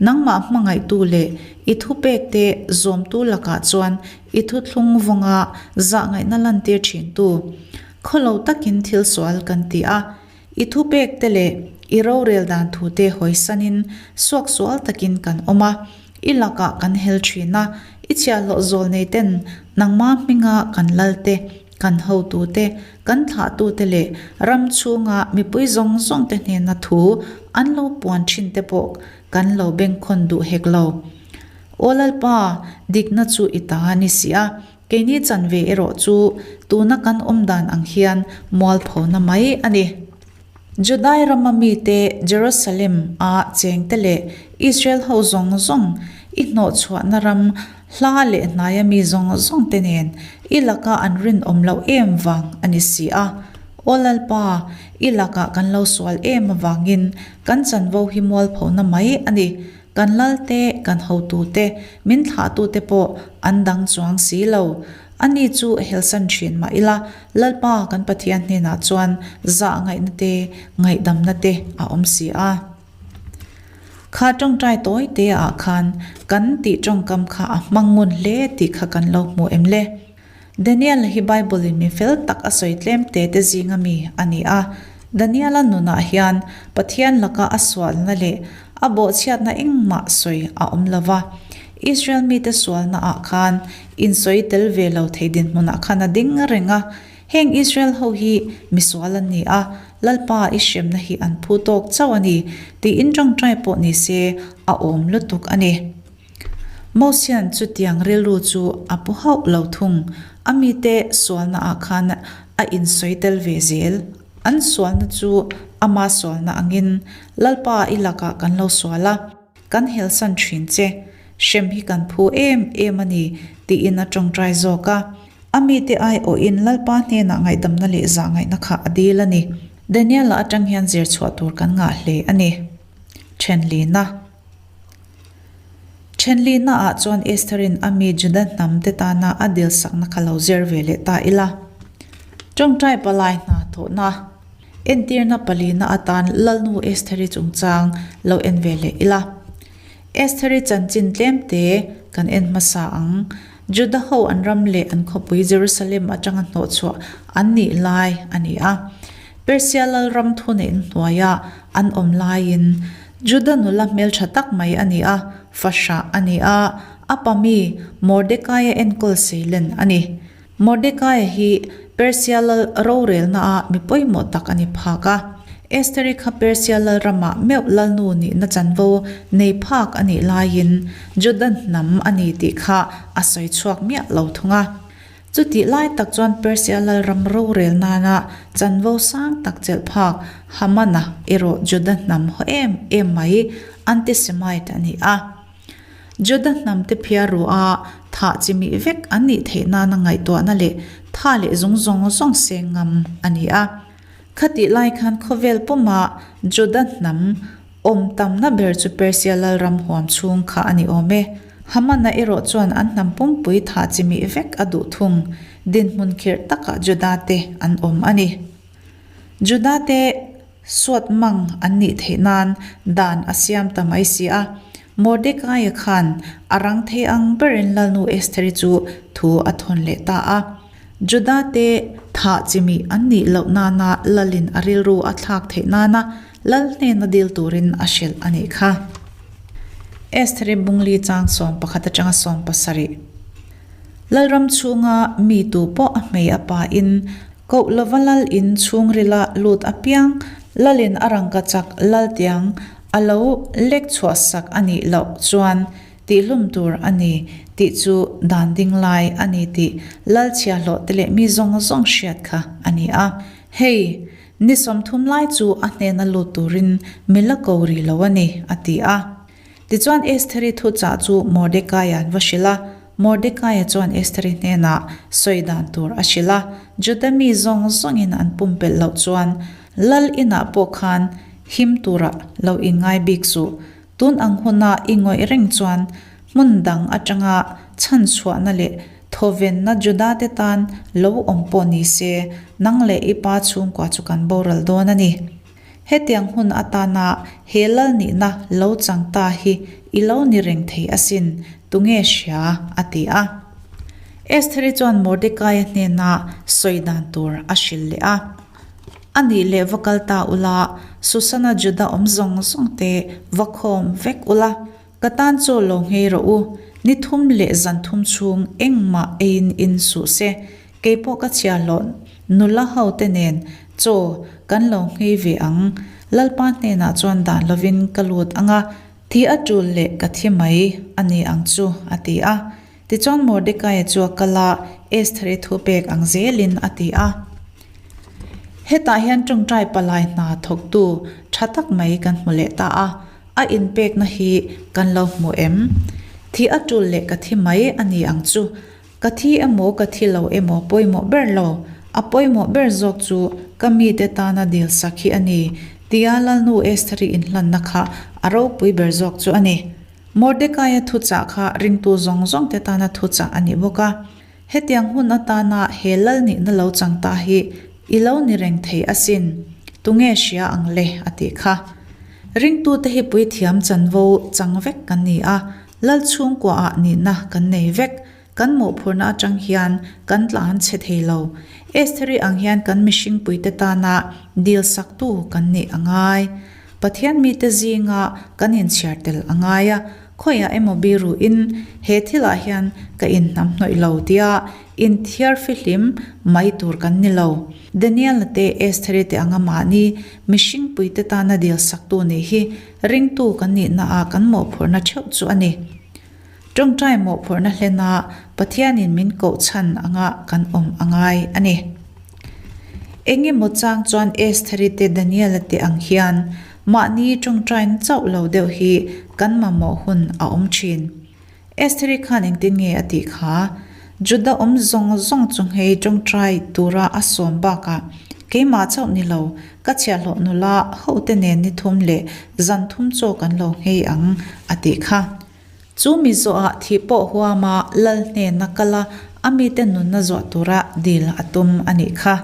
nangmah hmangaihtu leh i thupekte zawmtu lakah chuan i thuthlung vawnga zahngaihna lantir ṭhintu. Khawlo takin thil sual kan ti a, i thupekte leh i rorel dan thute hawisanin suaksual takin kan awm a, i lakah kan hel ṭhin a, i chhiahhlawh zawlneiten nangmah hminga kan lalte Kan hotute, kan thlahtute leh ram chhunga mipui zawng zawngte hnena thu an lo puan thinte pawh kan lo bengkhawn duh hek lo. Aw Lalpa, dikna chu i ta a ni si a, keini chanve erawh chu tuna kan awm dan ang hian mualphona mai a ni. Judai rama mite Jerusalem a chengte leh Israel ho zawng zawng i hnawhchhuahna ram hla leh hnaia mi zawng zawngte nen i laka an rinawm loh em vang a ni si a. Aw Lalpa, i lakah kan lo sual em avangin kan chanvo hi mualphona mai a ni. Kan lalte, kan hotute, min thlahtute pawh an dang chuang si lo. Ani chu helsan thin mah ila, Lalpa kan Pathian hnenah chuan zah ngaihna te, ngaihdamna te a awm si a. Kha tawngtai tawi te ah khan kan tih tawngkam kha a hmang ngun hle tih kha kan lo hmu em le? Daniel hi Bible in mi fel tak a sawi tlem te te zinga mi a ni a. Daniel-a nunah hian Pathian laka a sualna leh a bawhchhiatna engmah sawi a awm lo va. Israel mite sualna ah khan insawi tel ve lo thei dinhmunah khan a ding reng a. Heng Israel ho hi misual an ni a, Lalpa i hremna hi an phu tawk chauh a ni tiin tawngtai pawh ni se a awm lutuk a ni. Mosia'n chutiang rilru chu a pu hauh lo thung. A mite sualna ah khan a insawi tel ve zel. An sualna chu ama sualna angin Lalpa i lakah kan lo sual a. Kan helsan thin che, hrem hi kan phu em em a ni, tiin a tawngtai zawk a. A mite aiawhin Lalpa hnenah ngaihdamna leh zahngaihna kha a dil a ni. Daniela atang hian zir chhuah tur kan ngah hle a ni. Thenlina Thenlina ah chuan Estherin a mi Juda hnam te tana a dil sakna kha lo zir ve leh ta ila. Tawngtai palai hna thawhna. Entirna palina atan Lalnu Estheri chungchang lo en ve leh ila. Estheri chanchin tlemte kan en hmasa ang. Juda ho an ram leh an khawpui Jerusalem atanga hnawhchhuah an nih lai a ni a. Persia lalram thuneihna hnuaia an awm laiin Juda nula hmeltha tak mai a ni a, fahrah a ni a, a pami Mordekaia enkawl seilen a ni. Mordekaia hi Persia lal rorelnaah mi pawimawh tak a ni phak a. Estheri kha Persia lal ramah meuh lalnu nihna chanvo nei phak a nih laiin Juda hnam a ni tih kha a sawi chhuak miah lo thung a. Chutih lai tak chuan Persia lal ram rorel nana chanvo sang tak chelh phak Hamana erawh Juda hnam haw em em mai anti-Semite a ni a. Juda hnamte phiar ru a, thah chi mih vek an nih theih nana ngaihtuahna leh tha leh zung zawng zawng seng ngam a ni a. Khatih lai khan khawvel puma Juda hnam awm tamna ber chu Persia lalram huam chhung kha a ni awm e. Hamana erawh chuan an hnam pumpui thah chi mih vek a duh thung. Dinhmun khirh takah Juda te an awm a ni. Juda te Suat mang an nih theih nan dan a siam ta mai si a. Mordekaia khan a rang thei ang berin Lalnu Estheri chu thu a thawn leh ta a. Juda te thah chimih an nih loh nana Lalin a rilru a thlak theih nana Lal hnena dil turin a hrilh a nih kha. Estheri bungli chang 11 atanga 17. Lalram chhunga mi tu pawh a hmei a pa in Koh lova lal in chhungrila lut apiang lalin a rangka chak lal tiang a lo lek chhuah sak a nih loh chuan tihlum tur a ni tih chu dan ding lai a ni tih lal chhiahhlawh te leh mi zawng zawng hriat kha a ni a. Hei, ni 30 lai chu a hnena lut turin mi la ko rih lo a ni, a ti a. Tichuan Estheri thuchah chu Mordekaia an va hrilh a, Mordekaia chuan Estheri hnenah sawi dan tur a hrilh a, Juda mi zawng zawngin an pumpelh loh chuan lal inah pawh khan him turah lo inngai bik suh. Tun ang huna i ngawih reng chuan hmun dang atanga chhanchhuahna leh thawvenna Judate tan lo awm pawh ni se, nang leh i pa chhungkua chu kan boral dawn a ni. Hetiang hun atana he lal nihna lo chang ta hi i lo ni reng thei asin, tunge hria? a ti a. Estheri chuan Mordekaia hnena sawi dan tur a hrilh leh a. A nih leh va kal ta ula, Susana Juda awm zawng zawng te va khawm vek ula, ka tan chaw lo nghei rawh u, ni thum leh zan thum chhung engmah eiin in suh se, Kei pawh ka chhiahhlawh nula hote nen chaw kan lo nghei ve ang. Lalpa hnenah chuan dan lovin ka lut ang a, thi a tul leh ka thi mai a ni ang chu, a ti a. Tichuan Mordekaia chu a kal a, Estheri thu pek ang zelin a ti a. Hetah hian tawngtai palai hna thawktu tha tak mai kan hmu leh ta a, a inpekna hi kan lo hmu em? Thi a tul leh ka thi mai a ni ang chu, Ka thi emaw ka thi lo emaw pawimawh ber lo, a pawimawh ber zawk chu ka mite tana dil sak hi a ni, tia Lalnu Estheri inhlanna kha a ropui ber zawk chu a ni. Mordekaia thuchah kha ringtu zawng zawngte tana thuchah a ni bawk a. Hetiang hun atana he lal nihna lo chang ta hi i lo ni reng thei asin, tunge hria ang le a tih kha. Ringtute hi puithiam chanvo chang vek kan ni a, lal chhungkuaah nihna kan nei vek. Kan mawhphurhna atang hian kan tlan chhe thei lo. Estheri ang hian kan mihringpuite tana dil saktu kan nih a ngai. Pathian mite zinga kan inchhiar tel a ngai a, khawiah emaw biruin he thilah hian ka inhnamhnawih lo tia inthiar fihlim mai tur kan ni lo. Daniel-a te Estheri te anga mahni mihringpuite tana dil saktu nih hi ringtu kan nihnaah kan mawhphurhna theuh chu a ni. Tawngtai mawhphurhna hlena Pathianin min koh chhan anga kan awm a ngai a ni. Engemaw chang chuan Estheri te Daniela te ang hian mahni tawngtaina chauh lo deuh hi kan mamawh hun a awm thin. Estheri khan engtin nge a tih kha? Juda awm zawng zawng chu nghei tawngtai tura a sawm bakah keimah chauh ni lo, ka chhiahhlawh nula hote nen ni thum leh zan thum chaw kan lo nghei ang a tih kha. Chu mi zawhah thih pawh huama lal hnena kal a, a mite nunna zawh tura dil a tum a nih kha.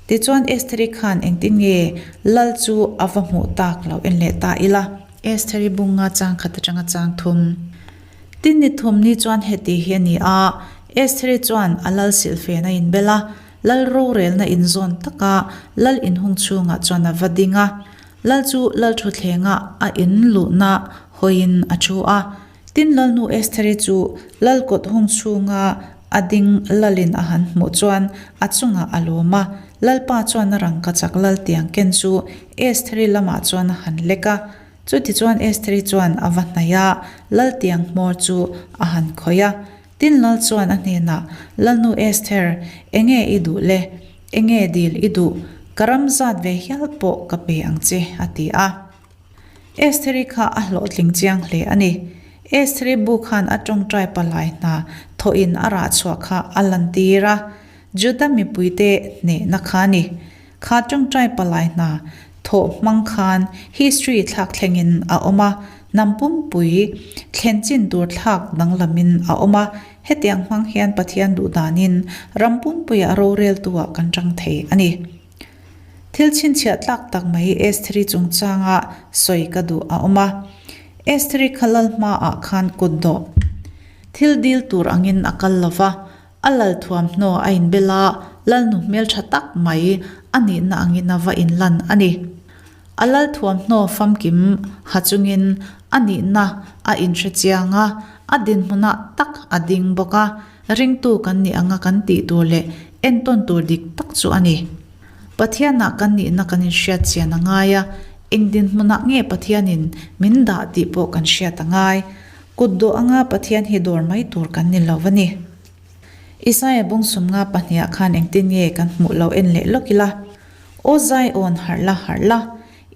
Tichuan Estheri khan engtin nge lal chu a va hmuh tak lo en leh ta ila. Estheri bunga chang khat atanga chang thum. Tin ni thum ni chuan heti hi a ni a, Estheri chuan a lal silhfen a inbel a, lal rorelna inzawn taka lal inhung chhungah chuan a va ding a. Lal chu lal thutthlengah a in luhna hawiin a thu a. Tin Lalnu Estheri chu lal kawt hung chhunga a ding lalin a han hmuh chuan a chungah a lawm a. Lalpa chuan a rangkachak lal tiang ken chu Estheri lamah chuan a han lek a. Chutichuan Estheri chuan a va hnaih a, lal tiang hmawr chu a han khawih a. Tin Lal chuan a hnenah, Lalnu Esther, enge i duh le? Enge dil i duh? Ka ram zat ve hial pawh ka pe ang che, a ti a. Estheri kha a hlawhtling chiang hle a ni. Estheri bu khan a tawngtai palai hna thawhin a rah chhuah kha a lantir a, Juda mipuite hnehna kha a ni. Kha tawngtai palai hna thawh hmang khan history thlak thlengin a awm a, hnam pumpui thlen chin tur thlak danglamin a awm a, hetiang hmang hian Pathian duh danin ram pumpuiah roreltuah kan tang thei a ni. Thil chhinchhiah tlak tak mai Estheri chungchanga sawi ka duh a awm a. Estheri kha lal hmaah khan kut dawh thil dil tur angin a kal lo va, A lal thuamhnaw a inbel a, lalnu hmeltha tak mai a nihna angin a va inlan a ni. A lal thuamhnaw famkim ha chungin a nihna a inhre chiang a, a dinhmunah tak a ding bawk a, ringtu kan nih anga kan tih tur leh entawn tur dik tak chu a ni. Pathianah kan nihna kan inhriat chian a ngai a, eng dinhmunah nge Pathianin min dah tih pawh kan hriat a ngai. Kut dawh anga Pathian hi dawr mai tur kan ni lo a ni. Isaia bung sumnga pahniha khan engtin nge kan hmuh lo en leh lawk ila. Aw Zion, harh la, harh la,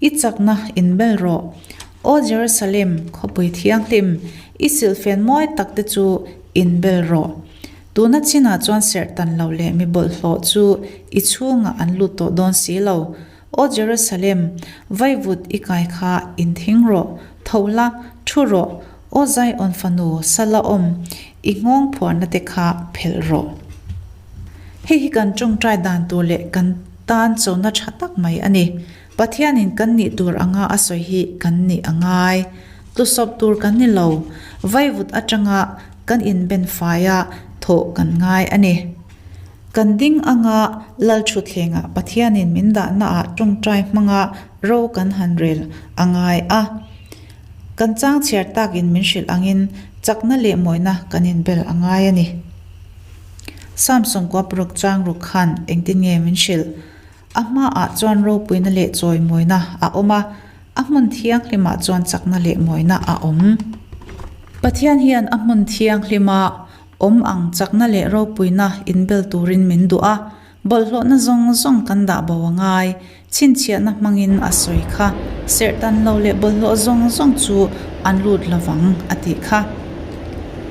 i chakna inbel rawh. Aw Jerusalem, khawpui thianghlim, i silhfen mawi tak te chu inbel rawh. Tuna chinah chuan serh tan lo leh mi bawlhhlawh chu i chhungah an lut tawh dawn si lo. Aw Jerusalem, vaivut i kai kha inthing rawh, tho la, thu rawh, aw Zion fanu sala awm, i nghawng phuarna te kha phelh rawh. Hei hi kan tawngtai dan tur leh kan tan chona tha tak mai a ni. Pathianin kan nih tur anga a sawi hi kan nih a ngai. Tlusawp tur kan ni lo, vaivut atanga kan inben faia thawh kan ngai a ni. Kan ding anga Lal thutthlengah Pathianin min dahnaah tawngtai hmanga ro kan han rel a ngai a. Kan chang chhiar takin min hrilh angin chakna leh mawina kan inbel a ngai a ni. Samson kuapruk chang ruk khan engtin nge min hrilh? A hmaah chuan ropuina leh chawimawina a awm a, a hmun thianghlimah chuan chakna leh mawina a awm. Pathian hian a hmun thianghlima Awm ang chakna leh ropuina inbel turin min duh a, bawlhhlawhna zawng zawng kan dah bo a ngai. Chhinchhiahna hmangin a sawi kha, serhtan lo leh bawlhhlawh zawng zawng chu an lut lovang a tih kha.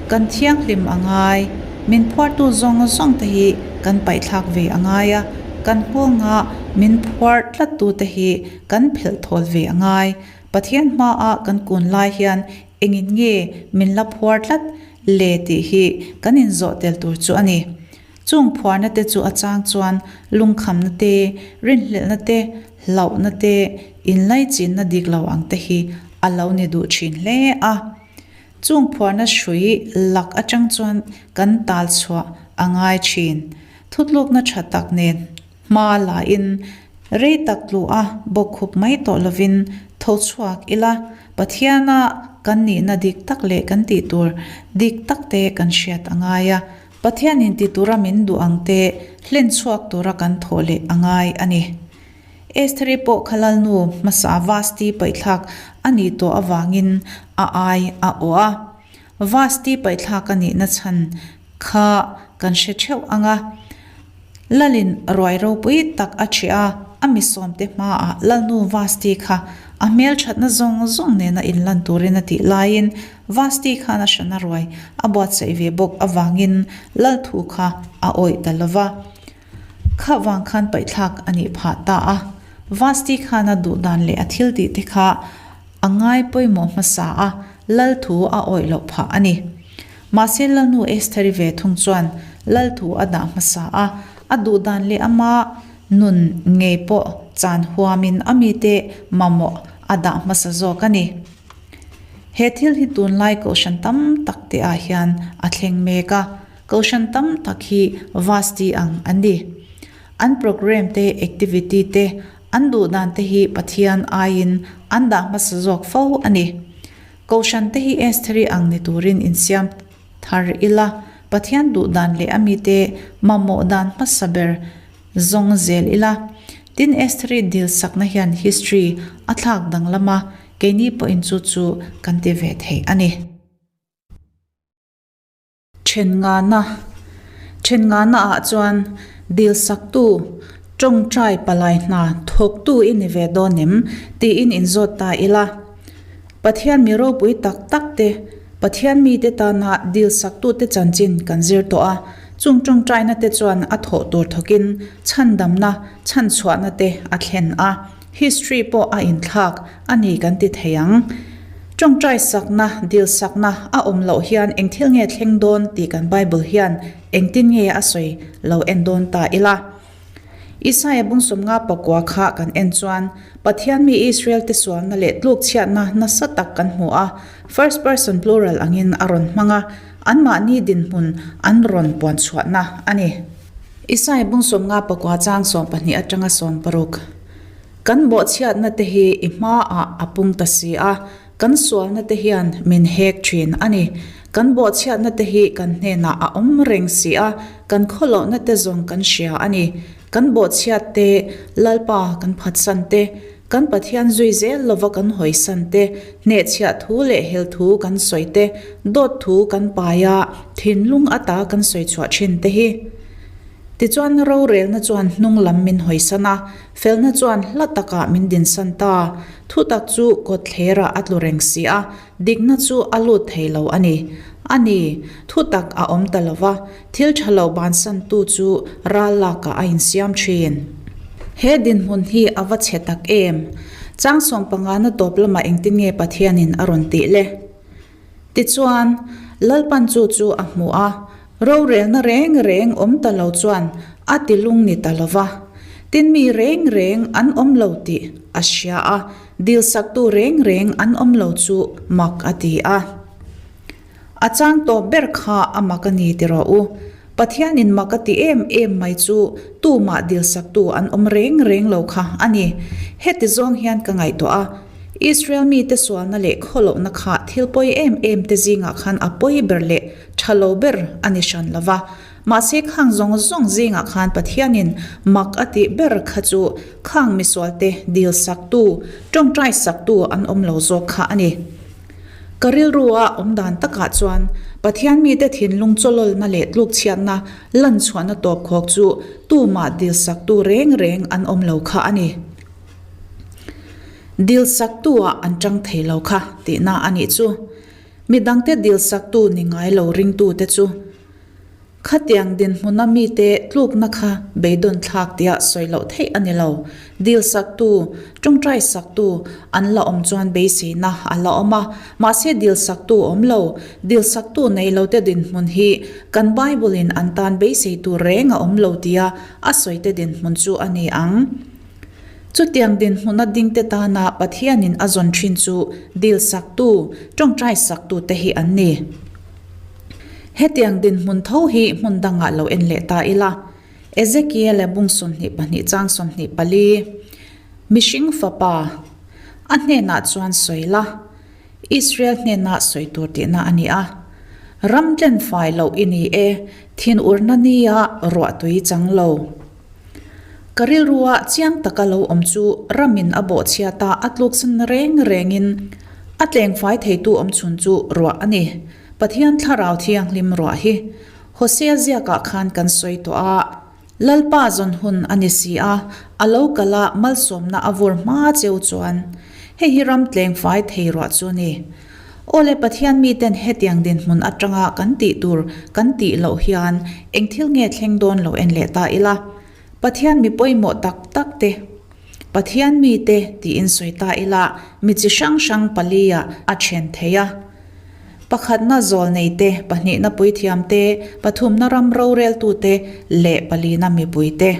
Kan thianghlim a ngai. Min phuartu zawng zawng te hi kan paihthlak ve a ngai a, kan nghawngah min phuar tlattu te hi kan phelh thawl ve a ngai. Pathian hmaah kan kun lai hian Engin nge min la phuar tlat? le tih hi kan inzawh tel tur chu a ni. Chung phuarna te chu a chang chuan lungkhamna te, rinhlelhna te, hlauhna te, inlaichinna dik lo ang te hi a lo ni duh thin hle a. Chung phuarna hrui lak atang chuan kan tal chhuah a ngai thin. Thutlukna tha tak nen hma la in rei tak tlu a bawkkhup mai tawh lovin tho chhuak ila, Pathiana kan nihna dik tak leh kan tih tur dik tak te kan hriat a ngai a. Pathianin ti tura min duh ang te hlen chhuak tura kan thawh leh a ngai a ni. Estheri pawh kha Lalnu hmasa Vasti paihthlak a nih tawh avangin a ai a awh a. Vasti paihthlak a nihna chhan kha kan hre theuh ang a. Lalin ruai ropui tak a ṭhiah a, a mi sawmte hmaah Lalnu Vasti kha a hmelṭhatna zawng zawng nena inlan turin a tih laiin Vasti khan a hrana ruai a buatsaih ve bawk avangin Lal thu kha a awih ta lo va. Kha vang khan paihthlak a nih phah ta a. Vasti khan a duh dan leh a thil tih te kha a ngai pawimawh hmasa a, Lal thu a awih loh phah a ni. Mahse Lalnu Estheri ve thung chuan Lal thu a dah hmasa a, a duh dan leh ama nun ngei pawh chan huamin a mite mamawh a dah hmasa zawk a ni. He thil hi tunlai kohhran tam tak te ah hian a thleng mek a. Kohhran tam tak hi Vasti ang an ni. An programme te, activity te, an duh dan te hi Pathian aiin an dah hmasa zawk fo a ni. Kohhran te hi Estheri ang ni turin insiam thar ila, Pathian duh dan leh a mite mamawh dan hmasa ber zawng zel ila. Tin, Estheri dil sakna hian history a thlak danglam a, keini pawhin chu chu kan ti ve thei a ni. Ṭhenngana Ṭhenngana ah chuan dilsaktu, ṭawngṭai palai hna thawktu i ni ve dawn em? tiin inzawt ta ila. Pathian mi ropui tak tak te, Pathian mite tana dilsaktute chanchin kan zir tawh a, chung ṭawngṭaina te chuan a thawh tur thawkin chhandamna, chhanchhuahna te a thlen a. History pawh a inthlak a ni kan ti thei ang. Tawngtai sakna, dil sakna a awm loh hian eng thil nge thleng dawn tih kan Bible hian engtin nge a sawi lo en dawn ta ila. Isaia bungsawmnga pakua kha kan en chuan Pathian mi Israel te sualna leh tlukchhiatna nasa tak kan hmu a, first person plural angin a rawn hmang a, anmahni dinhmun an rawn puanchhuahna a ni. Isai bungsawmnga pakua chang 12 atanga 16. Kan bawhchhiatna te hi i hmaah a pung ta si a, kan sualna te hian min hek thin a ni. Kan bawhchhiatna te hi kan hnenah a awm reng si a, kan khawlohna te zawng kan hria a ni. Kan bawhchhiat te, Lalpa kan phatsan te, Kan Pathian zui zel lova kan hawisan te, hnehchhiah thu leh hel thu kan sawi te, dawt thu kan pai a, thinlung ata kan sawi chhuah thin te hi. Tichuan rorelna chuan hnung lam min hawisan a, felna chuan hla takah min dinsan ta. Thutak chu kawtthlerah a tlu reng si a, dikna chu a lut thei lo a ni. A ni, thutak a awm ta lova, Thil tha lo bansantu chu ral lakah a insiam thin. He dinhmun hi a va chhe tak em? Chang sawmpangana tawp lamah engtin nge Pathianin a rawn tih le? Tichuan, Lalpan chu chu a hmu a, rorelna reng reng awm ta lo chuan a ti lung ni ta lo va. Tin mi reng reng an awm lo tih a hria a, dilsaktu reng reng an awm lo chu mak a ti a. A chang tawp ber kha a mak a ni ti rawh u. Pathianin mak a ti em em mai chu tumah dilsaktu an awm reng reng lo kha a ni. Heti zawng hian ka ngaihtuah a, Israel mite sualna leh khawlohna kha thil pawi em em te zingah khan a pawi ber leh tha lo ber a ni hran lo va. Mahse khang zawng zawng zingah khan Pathianin mak a tih ber kha chu khang misualte dilsaktu, tawngtai saktu an awm lo zawk kha a ni. Ka rilrua awm dan takah chuan Pathian mite thinlung chawlawlna leh tlukchhiatna lan chhuahna tawpkhawk chu tumah dilsaktu reng reng an awm lo kha a ni. Dilsaktu-ah an tang thei lo kha tihna a nih chu. Midangte dilsaktu ni ngai lo ringtute chu. Khatiang dinhmuna mite tlukna kha beidawn thlak tia sawi loh theih a ni lo. Dil saktu, tawngtai saktu an la awm chuan beiseina a la awm a. Mahse dil saktu awm lo, dil saktu nei lote dinhmun hi kan Bible-in an tan beisei tur reng a awm lo tia a sawite dinhmun chu a ni ang. Chutiang dinhmuna dingte tana Pathianin a zawn thin chu dil saktu, tawngtai saktute hi an ni. Hetiang dinhmun tho hi hmun dangah lo en leh ta ila. Ezekiel-a bung 22 chang 24, Mihring fapa, a hnenah chuan sawi la, Israel hnenah sawi tur tihna a ni a. Ram tlen fai loh i ni e, thinurna nia ruahtui chang lo. Ka rilrua chiang taka lo awm chu ramin a bawhchhiat a, a tluksan reng rengin a tlengfai theitu awmchhun chu ruah a ni. Pathian Thlarau Thianghlim ruah hi Hosea ziakah khan kan sawi tawh a, Lalpa zawn hun a ni si a, a lo kal a malsawmna a vur hma cheu chuan hei hi ram tlengfai thei ruah chu a ni. Awle Pathian miten hetiang dinhmun atanga kan tih tur kan tih loh hian eng thil nge thleng dawn lo en leh ta ila. Pathian mi pawimawh tak tak te, Pathian mite tiin sawi ta ila mi chi hrang hrang paliah a then thei a. Pakhatna zawlnei te, pahnihna puithiam te, pathumna ram roreltute leh palina mipui te.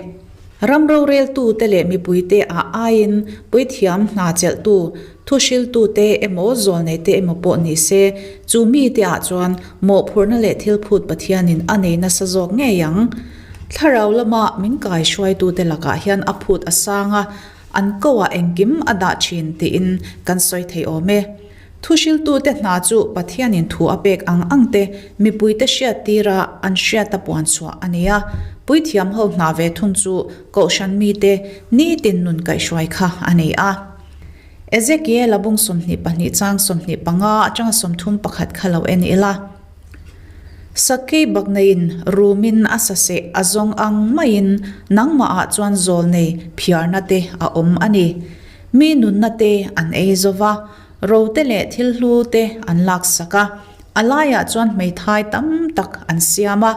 Ram roreltute leh mipuite ah aiin puithiam hna chelhtu, thuhriltute emaw zawlneite emaw pawh ni se, chu mite ah chuan mawhphurhna leh thilphut Pathianin a nei nasa zawk ngei ang. Thlarau lama min kaihruaitute lakah hian a phut a sang a, an koah engkim a dah thin tiin kan sawi thei awm e. Thuhriltute hna chu Pathianin thu a pek ang ang te mipuite hriattira an hriata puan chhuah a ni a. Puithiam ho hna ve thung chu Kohhran mite nitin nun kaihhruai kha a ni a. Ezekiel-a bung 22 chang 25 atanga 31 kha lo en ila. Sakei bakneiin rumin a saseh a zawng ang maiin nangmahah chuan zawlnei phiarna te a awm a ni. Mi nunna te an ei zo va, rote leh thil hlu te an laksak a, a laiah chuan hmeithai tam tak an siam a,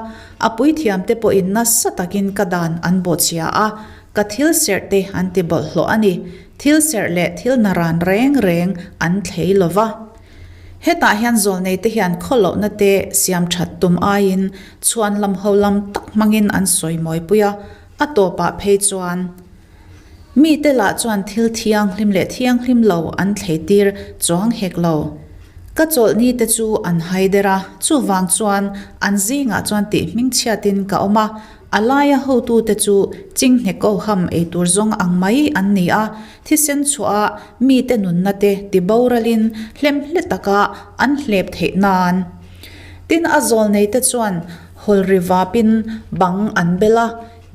a puithiamte pawhin nasa takin ka dan an bawhchhia a, ka thil serh te an ti bawlhhlawh a ni, thil serh leh thil naran reng reng an thlei lo va. Hetah hian zawlneite hian khawlohna te siam that tum aiin chhuan lam ho lam tak hmangin an sawi mawipui a, a tawpah phei chuan mite lah chuan thil thianghlim leh thianghlim lo an thleitir chuang hek lo. Ka chawlhni te chu an hai der a, chuvang chuan an zingah chuan tih hmingchhiatin ka awm a, A laia hotute chu chinghne koham eitur zawng ang mai an ni a, thisen chhuah a mite nunna te tiboralin hlemhle taka an hlep theih nan. Tin, a zawlneite chuan hawlri vapin bang an bel a,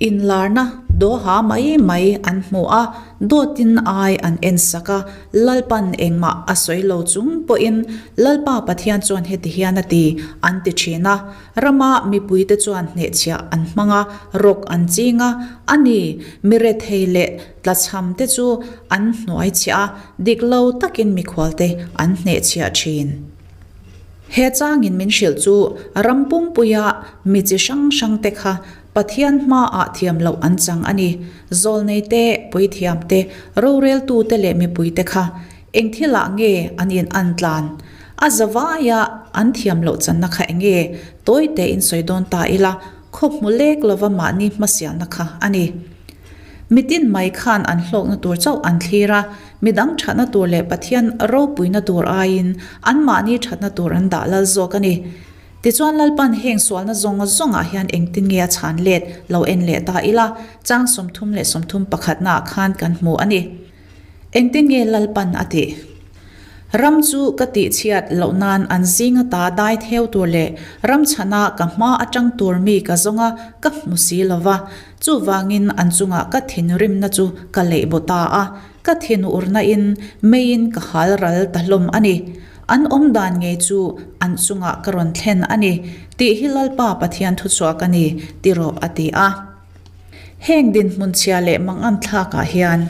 inlarna dawha mai mai an hmu a, dawtin ai an ensak a, Lalpan engmah a sawi lo chung pawhin Lalpa Pathian chuan heti hian a ti, an ti thin a. Rama mipuite chuan hnehchhiah an hmang a, rawk an ching a, a ni, mi rethei leh tlachhamte chu an hnuaichhiah a, dik lo takin mikhualte an hnehchhiah thin. He changin min hrilh chu ram pumpuia mi chi hrang hrangte kha Pathian hmaah thiam loh an chang a ni. Zawlneite, puithiamte, roreltute leh mipuite kha Eng thilah nge an in an tlan? A zavaia an thiam loh channa kha eng nge? Tawi tein sawi dawn ta ila, khaw hmu lek lova mahni hmasialna kha a ni. Mitin mai khan an hlawkna tur chauh an thlir a, midang thatna tur leh Pathian ropuina tur aiin anmahni thatna tur an dah lal zawk a ni. Tichuan Lalpan heng sualna zawng zawngah hian engtin nge a chhan let lo en leh ta ila, chang 30 leh 31 naah khan kan hmu a ni. Engtin nge Lalpan a tih? Ram chu ka tihchhiat loh nan an zinga ta dai theu tur leh ram chhana ka hma atang tur mi ka zawng a, ka hmu si lo va. Chuvangin an chungah ka thinrimna chu ka leih baw ta a, ka thinurna in meiin ka hal ral ta hlawm a ni. An awm dan ngei chu an chungah ka rawn thlen a ni, tih hi Lalpa Pathian thuchhuak a ni, ti rawh a ti a. Heng dinhmun chhia leh mangan thlakah hian.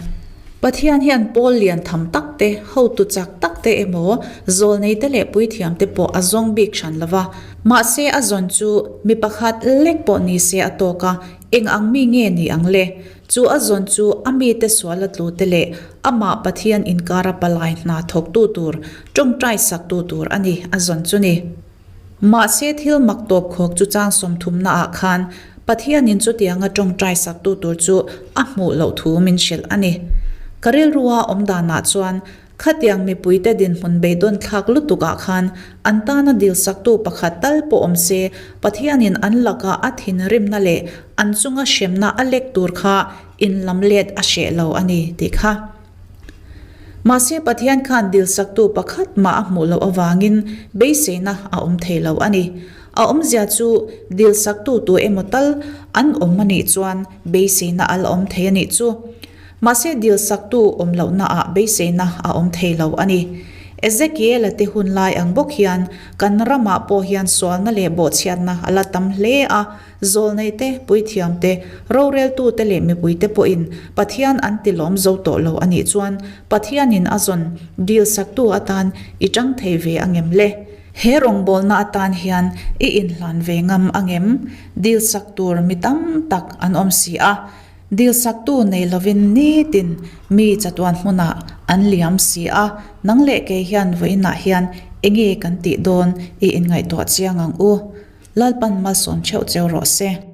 Pathian hian pawl lian tham tak te, hotu chak tak te emaw, zawlnei te leh puithiam te pawh a zawng bik hran lo va. Mahse a zawn chu mi pakhat lek pawh ni se a tawk a, eng ang mi nge ni ang le? Chu a zawn chu a mite sual a tlu te leh amah Pathian inkara palai hna thawktu tur, tawngtai saktu tur a ni a zawn chu ni. Mahse thil mak tawp khawk chu chang sawmthumna ah khan Pathianin chutianga tawngtai saktu tur chu a hmuh loh thu min hrilh a ni. Ka rilrua awm danah chuan Khatiang mipuite dinhmun beidawn thlak lutuk ah khan an tana dil saktu pakhat tal pawh awm se, Pathianin an laka a thinrimna leh an chunga hremna a lek tur kha inlam let a hreh lo a ni tih kha. Mahse Pathian khan dil saktu pakhat mah a hmuh loh avangin beiseina a awm thei lo a ni. A awmzia chu dil saktu tu emaw tal an awm a nih chuan beiseina a la awm thei a nih chu. Mahse dil saktu awm lohnaah beiseina a awm thei lo a ni. Ezekiela te hun lai ang bawk hian kan ramah pawh hian sualna leh bawhchhiatna a la tam hle a, zawlnei te, puithiam te, roreltu te leh mipui te pawhin Pathian an ti lawm zo tawh lo a nih chuan Pathianin a zawn dil saktu atan i tang thei ve a ngem le? He rawngbawlna atan hian i inhlan ve ngam a ngem? Dil sak tur mi tam tak an awm si a. Dilsaktu nei lovin nitin mi chatuan hmunah an liam si a, nang leh kei hian vawiinah hian enge kan tih dawn i inngaihtuah chiang ang u. Lalpan malsawm theuh cheu rawh se.